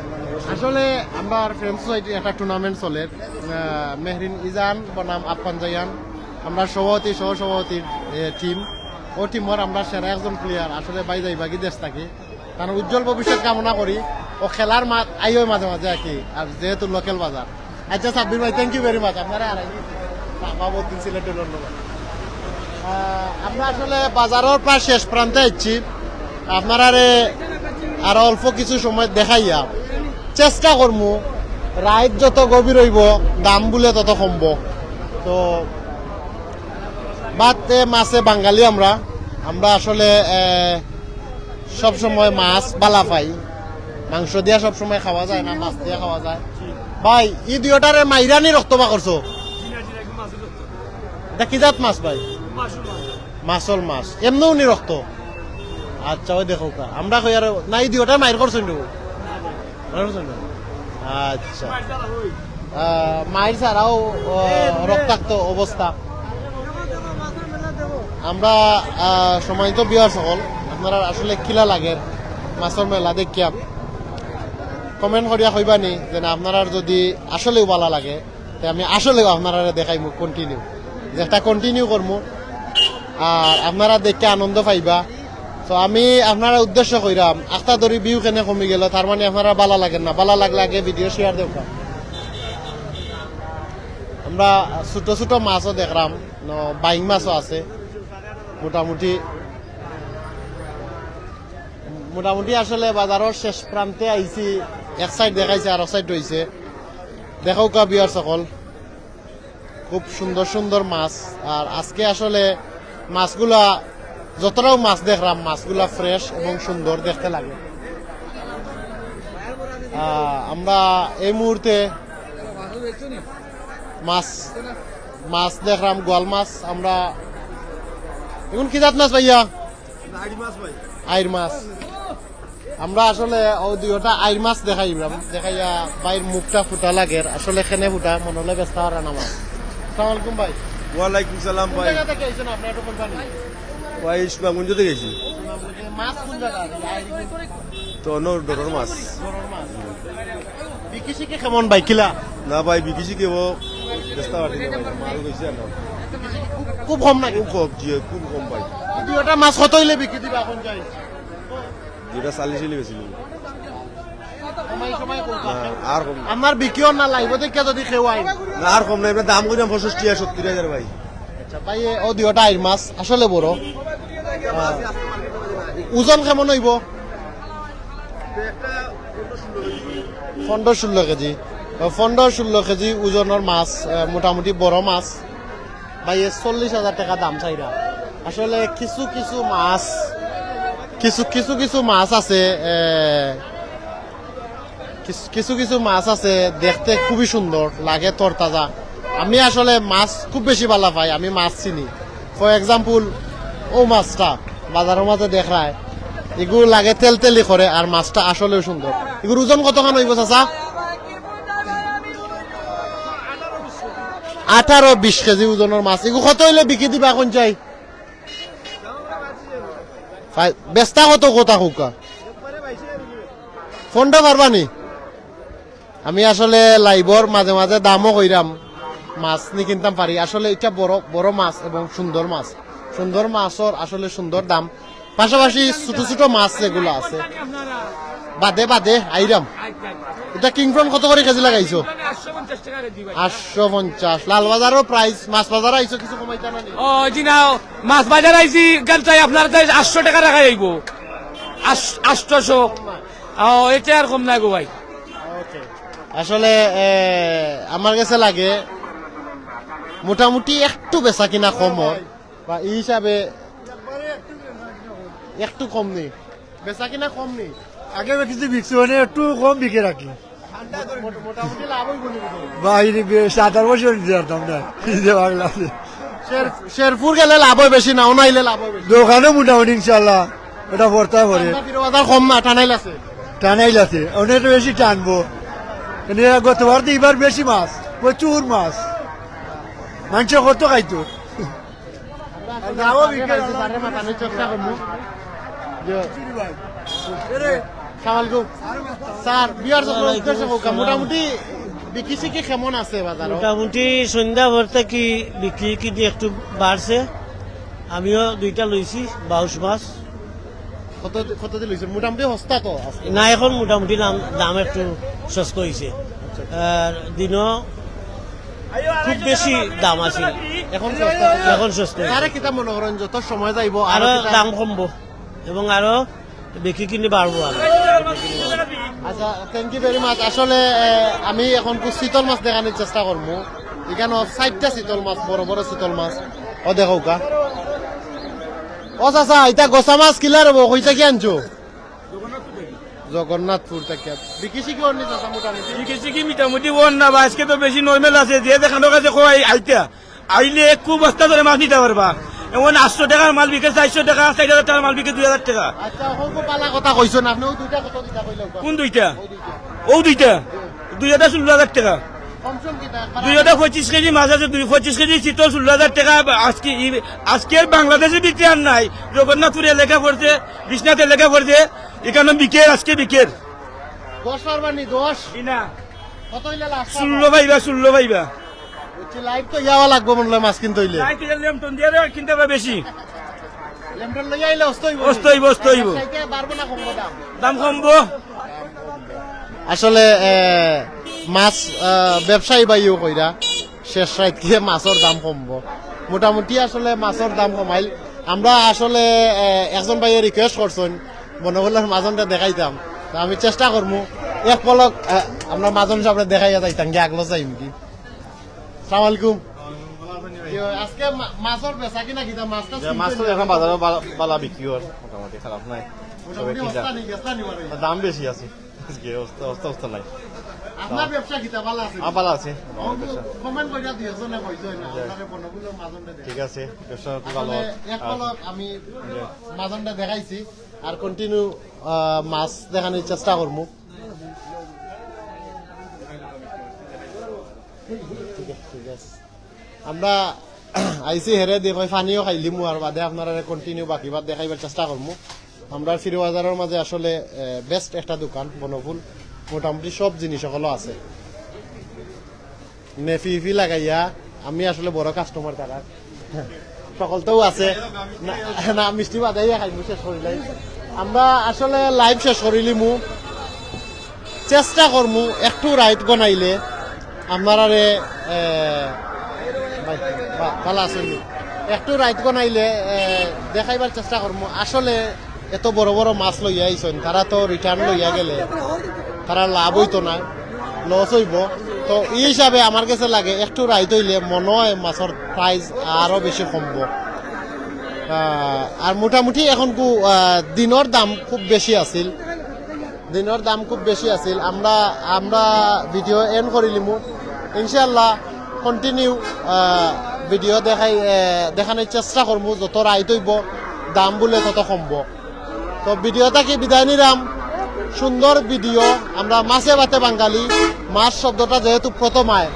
আসলে আমরার Friends Society একটা tournament চলের, আহ, মেহরিন ইজান বনাম আপ্পান জায়ান, আমরার সভাপতি, সহ সভাপতির, এ, team, ও team-র আমরার সেরা একজন player, আসলে ভাই যাইবা কি দেশ থাকি। তান উজ্জ্বল ভবিষ্যৎ কামনা করি। ও খেলার মাত আইও মাঝে মাঝে আর কি, আর যেহেতু local বাজার। আচ্ছা সাব্বির ভাই, thank you very much। আপনারা আর আইন। বাবুদ্দিন সিলেটের ধন্যবাদ। আহ, আমরা আসলে বাজারর প্রায় শেষ প্রান্তে আইছি। আপনারারে আরো অল্প কিছু সময় দেখাইয়া চেষ্টা করমু, রাইত যত গভীর অইবো, দাম বুলে তত কমবো। তো ভাতে মাছে বাঙালি আমরা, আমরা আসলে, আহ, সব সময় মাছ ভালা পাই, মাংস দিয়া সব সময় খাওয়া যায় না, মাছ দিয়া খাওয়া যায়। ভাই, ই দুইওটারে মাইরা নি রক্ত বার করছো? ইটা কি জাত মাছ ভাই? মাছর মাছ। এমনেও নি রক্ত? আচ্ছা, ওই দেখউক্কা, আমরা কই আর না, ই দুইওটা মাইর করছো নি? আচ্ছা। আহ, মাইর ছাড়াও, আহ, রক্তাক্ত অবস্থা। আমরা, আহ, সম্মানিত viewers সকল, আপনারার আসলে কিলা লাগের মাছর মেলা দেখিয়া comment করিয়া কইবা নি, যেন আপনারার যদি আসলেও ভালা লাগে, তে আমি আসলেও আপনারারে দেখাইমু continue, যেটা continue করমু। আর আপনারা দেখে আনন্দ পাইবা। তো আমি আপনারার উদ্দেশ্য কইরাম, আখতা ধরি view কেনে কমি গেল, তার মানে আপনারার ভালা লাগের না। ভালা লাগলে আগে video share দেউক্কা। আমরা ছোট ছোট মাছও দেখরাম, ন-, বাইং মাছও আছে। মোটামুটি, মোটামুটি আসলে বাজারর শেষ প্রান্তে আইছি, এক side দেখাইছে, আর এক side রইছে। দেখউক্কা viewers সকল, খুব সুন্দর সুন্দর মাছ। আর আজকে আসলে মাছগুলা, যতটাও মাছ দেখলাম, মাছগুলা fresh এবং সুন্দর দেখতে লাগে। আহ, আমরা এই মুহূর্তে মাছ, মাছ দেখলাম, গোয়াল মাছ। আমরা এখন কি জাত মাছ ভাইয়া? আইড় মাছ ভাই। আইড় মাছ। আমরা আসলে ও দুইটা আইর মাছ দেখাইলাম, দেখাইয়া ভাইর মুখটা ফুটা লাগের, আসলে কেনে ফুটা মনে হলে বেচতা পারা না মাছ। আসসালামু আলাইকুম ভাই। ওয়ালাইকুম সালাম কোন ভাই। জায়গা থেকে আইছেন আপনি একটু বলবেন? ভাই সুনামগঞ্জ থেকে গেছি। মাছ কোন জায়গা? তো অন্য ডরর মাছ। বিকিসি কি কেমন ভাই, কিলা? না ভাই, বিকিসি কেউ বেচতা পারি না ভাই, মাল গেছে আর না। খুব কম নাকি? খুব কম, জি খুব কম ভাই। দুইটা মাছ কত হইলে বিক্রি দিবা এখন চাই? দুইটা চল্লিশ হইলে বেশি নিব। সময় সময় করবা। হ্যাঁ, আর কম না। আমার বিকিও না লাগবে দেখে যদি কেউ আই। না, আর কম না, এবার দাম কইলাম পঁয়ষট্টি আর সত্তর হাজার ভাই। আচ্ছা ভাই, এ- ও দুইটা আইর মাছ আসলে বড়। হ্যাঁ। ওজন কেমন হইব? পনেরো ষোলো কেজি। পনেরো ষোলো কেজি ওজনের মাছ, আহ, মোটামুটি বড় মাছ। ভাই, এ চল্লিশ হাজার টাকা দাম চাইরা। আসলে কিছু কিছু মাছ, কিছু কিছু কিছু মাছ আছে, আহ, কিছু- কিছু কিছু মাছ আছে দেখতে খুবই সুন্দর লাগে, তরতাজা। আমি আসলে মাছ খুব বেশি ভালা পাই, আমি মাছ চিনি। ফর এক্সাম্পল, ও মাছটা বাজারের মাঝে দেখরায়, এগুলো লাগে তেলতেলি করে, আর মাছটা আসলেও সুন্দর। এগুলোর ওজন কতখান হইব চাচা? আঠারো বিশ কেজি ওজনের মাছ। এগুলো কত হইলে বিক্রি দিবা এখন চাই? ভাই, বেচতা কত কথা কউক্কা? ফোনটা পারবা নি? আমি আসলে লাইভর মাঝে মাঝে দামও কইরাম, মাছ নি কিনতাম পারি। আসলে এটা বড় বড় মাছ এবং সুন্দর মাছ, সুন্দর মাছর আসলে সুন্দর দাম। পাশাপাশি ছোট ছোট মাছ যেগুলো আছে, বাদে বাদে আইরাম। এটা কিং প্রন কত করে কেজি লাগাইছো? আটশো পঞ্চাশ। লালবাজারও প্রাইস, মাছ বাজার আইছো, কিছু কমাইতা না নি? ও জি না, মাছ বাজার আইছি, গান চাই আপনার চাই আটশো টাকা রাখা যাইব। আটশো। ও, এতে আর কম নাই গো ভাই। আসলে এ, আমার কাছে লাগে মোটামুটি একটু বেচা কিনা কম হয়, বা এই হিসাবে একটু কম নেই, বেচা কিনা কম নেই। আগে কিছু বিকছে মানে একটু কম বিকে রাখি। মোটামুটি লাভ হইব নি? বাইরে সাত আট বছর দিতে পারতাম না, দিতে পারলাম না। শের- শেরপুর গেলে লাভ হয় বেশি, না অনাইলে লাভ হয় বেশি? দোকানে মোটামুটি ইনশাল্লাহ ওটা পড়তে পারে। বাজার কম না, টানাইল আছে। টানাইল আছে, অনেক বেশি টানবো। মানে গতবার তো এবার বেশি মাছ, প্রচুর মাছ, মানুষে কত খাইতো। যাও বিকেল। চেষ্টা করবো। সালাম আলাইকুম। স্যার, ভিউয়ার্স আপনার উদ্দেশ্যে হোক, মোটামুটি বিক্রি সিকি কেমন আছে বাজারো? মোটামুটি সন্ধ্যা ভর থাকি বিক্রি কিন্তু একটু বাড়ছে। আমিও দুইটা লইছি বাউশ মাছ। কত কত দিয়ে লইছেন? মোটামুটি সস্তা তো আছে। না, এখন মোটামুটি দাম দাম একটু সস্তা হইছে। আর দিনও খুব বেশি দাম আছিল, এখন সস্তা। এখন সস্তা হইছে। আরে কিতা মনে করেন, যত সময় যাইবো আরো আরো কিতা- দাম কমবো এবং আরো বিক্রি কিন্তু বাড়বো আরো। আচ্ছা, থ্যাংক ইউ ভেরি মাচ। আসলে আহ, আমি এখন খুব চিতল মাছ দেখানোর চেষ্টা করবো। এখানে চারটা চিতল মাছ, বড় বড় চিতল মাছ। ও দেখো কা। ও চাচা, এটা গোসা মাছ কিলার হবো, কইতা কি আনছো? জগন্নাথপুর থেকে। বিক্রি সিকি অন্য চাচা মোটামুটি? বিক্রি সিকি মোটামুটি অন না বা, আজকে তো বেশি নরমাল আছে, যে যেখানো কাছে কয় আইতা। আইলে খুব বস্তা ধরে মাছ নিতে পারবা। এমন আটশো টাকার মাল বিকে চারশো টাকা, চার হাজার টাকার মাল বিকে দুই হাজার টাকা। আচ্ছা, অল্প পালা কথা কইছো না, আপনি ওই দুইটা কত দিতা কইলেন? কোন দুইটা? ও দুইটা। দুই হাজার ষোলো হাজার টাকা। কম সম কিতা? দুই হাজার পঁচিশ কেজি মাছ আছে, দুই পঁচিশ কেজি চিতল ষোলো হাজার টাকা। আজকে ই- আজকের বাংলাদেশে বিক্রি আর নাই। জগন্নাথপুর এলাকা পড়ছে, বিশ্বনাথ এলাকা পড়ছে, এখানে বিকের, আজকে বিকের। দশ পারবা নি, দশ? না, কত হইলে লাস্ট? ষোলো পাইবা, ষোলো পাইবা। লাইভ তো ইয়াওয়া লাগবো মনে হয় মাছ কিনতে হইলে। তাই তো লেমটন দিয়ে কিনতে হবে বেশি। লেমটন লইয়া আইলে অস্ত হইব। অস্ত হইব, অস্ত হইব। বাড়বো না কমবো দাম? দাম কমবো। আসলে এ, মাছ আহ, ব্যবসায়ী ভাইও কইরা শেষ রাইত গিয়ে মাছর দাম কমবো। মোটামুটি আসলে মাছর দাম কমাইল। আমরা আসলে এ, একজন ভাইয়ে রিকোয়েস্ট করছেন বনগোলার মাজনটা দেখাইতাম, তো আমি চেষ্টা করমু এক পলক আহ, আমরা মাজন সাহেব দেখাইয়া যাইতাম গিয়ে আগলো যাইম কি। সালাম আলাইকুম। ইয়ো, আজকে মা- মাছর বেচা কিনা কিতা? মাছটা যে মাছ তো এখন বাজারে বালা- বালা বিক্রি হয়, মোটামুটি খারাপ নাই। মোটামুটি সবাই কিনতে- হস্তা নেই, গেছতা নেই বাড়ি। দাম বেশি আছে আজকে, অস্ত অস্ত অস্ত নাই। আপনার ব্যবসা কিতা বালা আছে? আমার বালা আছে, আমার ব্যবসা। কমেন্ট কইরা দিও, জনে কইছো না, আপনারে বনগুলো মাজনটা দেন। ঠিক আছে, ব্যবসা তো ভালো। আসলে এক পলক আমি মাজনটা দেখাইছি। আর কন্টিনিউ মাছ দেখানোর চেষ্টা করমু। ঠিক আছে, ঠিক আছে। আমরা আইছি হেরে দিয়ে কই পানিও খাইলিমু, আর বাদে আপনারারে কন্টিনিউ বাকি বাদ দেখাইবার চেষ্টা করমু। আমরা ফিরো বাজারের মাঝে আসলে বেস্ট একটা দোকান বনফুল, মোটামুটি সব জিনিস সকলও আছে। নেফি ইফি লাগাইয়া আমি আসলে বড় কাস্টমার তারা। সকলতেও আছে। না, না, মিষ্টি বাদাইয়া খাইমু, শেষ করিলাই। আমরা আসলে লাইভ শেষ করিলিমু। চেষ্টা করমু একটু রাইত গনাইলে আপনারারে, এ, ভাই, বা-, ভালা আছইন নি? একটু রাইত গনাইলে, এ, দেখাইবার চেষ্টা করমু। আসলে এত বড় বড় মাছ লইয়া আইছইন, তারা তো রিটার্ন লইয়া গেলে তারা লাভ অইতো না, লস অইবো। তো ই হিসাবে আমার গেছে লাগে একটু রাইত অইলে মনো অয় মাছর প্রাইস আরো বেশি কমবো। আহ, আর মোটামুটি এখন কু, আহ, দিনর দাম খুব বেশি আছিল, দিনর দাম খুব বেশি আছিল। আমরা, আমরা ভিডিও এন্ড করিলিমু। ইনশাআল্লাহ কন্টিনিউ ভিডিও দেখাই, আহ, দেখানোর চেষ্টা করমু। যত রাইত অইবো দাম বুলে তত কমবো। তো ভিডিও থাকি বিদায় নিলাম। সুন্দর ভিডিও। আমরা মাছে ভাতে বাঙালি, মাছ শব্দটা যেহেতু প্রথম আয়,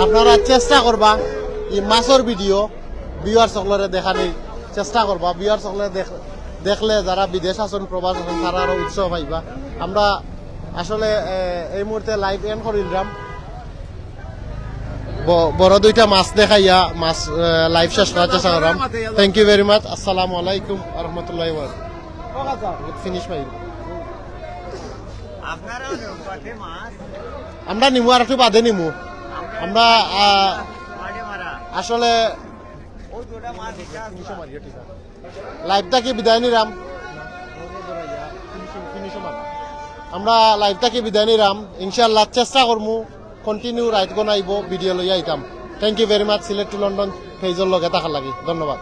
আপনারা চেষ্টা করবা এই মাছর ভিডিও ভিউয়ার্স সকলরে দেখানির চেষ্টা করবা। ভিউয়ার্স সকলে দেখ-, দেখলে যারা বিদেশ আছইন, প্রবাস আছইন, তারা আরো উৎসাহ পাইবা। আমরা আসলে, এ, এই মুহূর্তে লাইভ এন্ড করিলাম। ব-, বড় দুইটা মাছ দেখাইয়া মাছ, এ, লাইভ শেষ করার চেষ্টা করলাম। Thank you very much. আসসালামু আলাইকুম ওয়া রাহমাতুল্লাহি ওয়া বারাকাতুহু। ফিনিশ ভাই। আমরা নিমু আর একটু বাদে নিমু। আমরা, আহ, আসলে লাইভ থাকি বিদায় নিলাম। আমরা লাইভ থাকি বিদায় নিলাম। ইনশাআল্লাহ চেষ্টা করমু কন্টিনিউ রাইত গনাইবো ভিডিও লইয়া আইতাম। Thank you very much, Sylhet to London পেজর লগে থাকার লাগি ধন্যবাদ।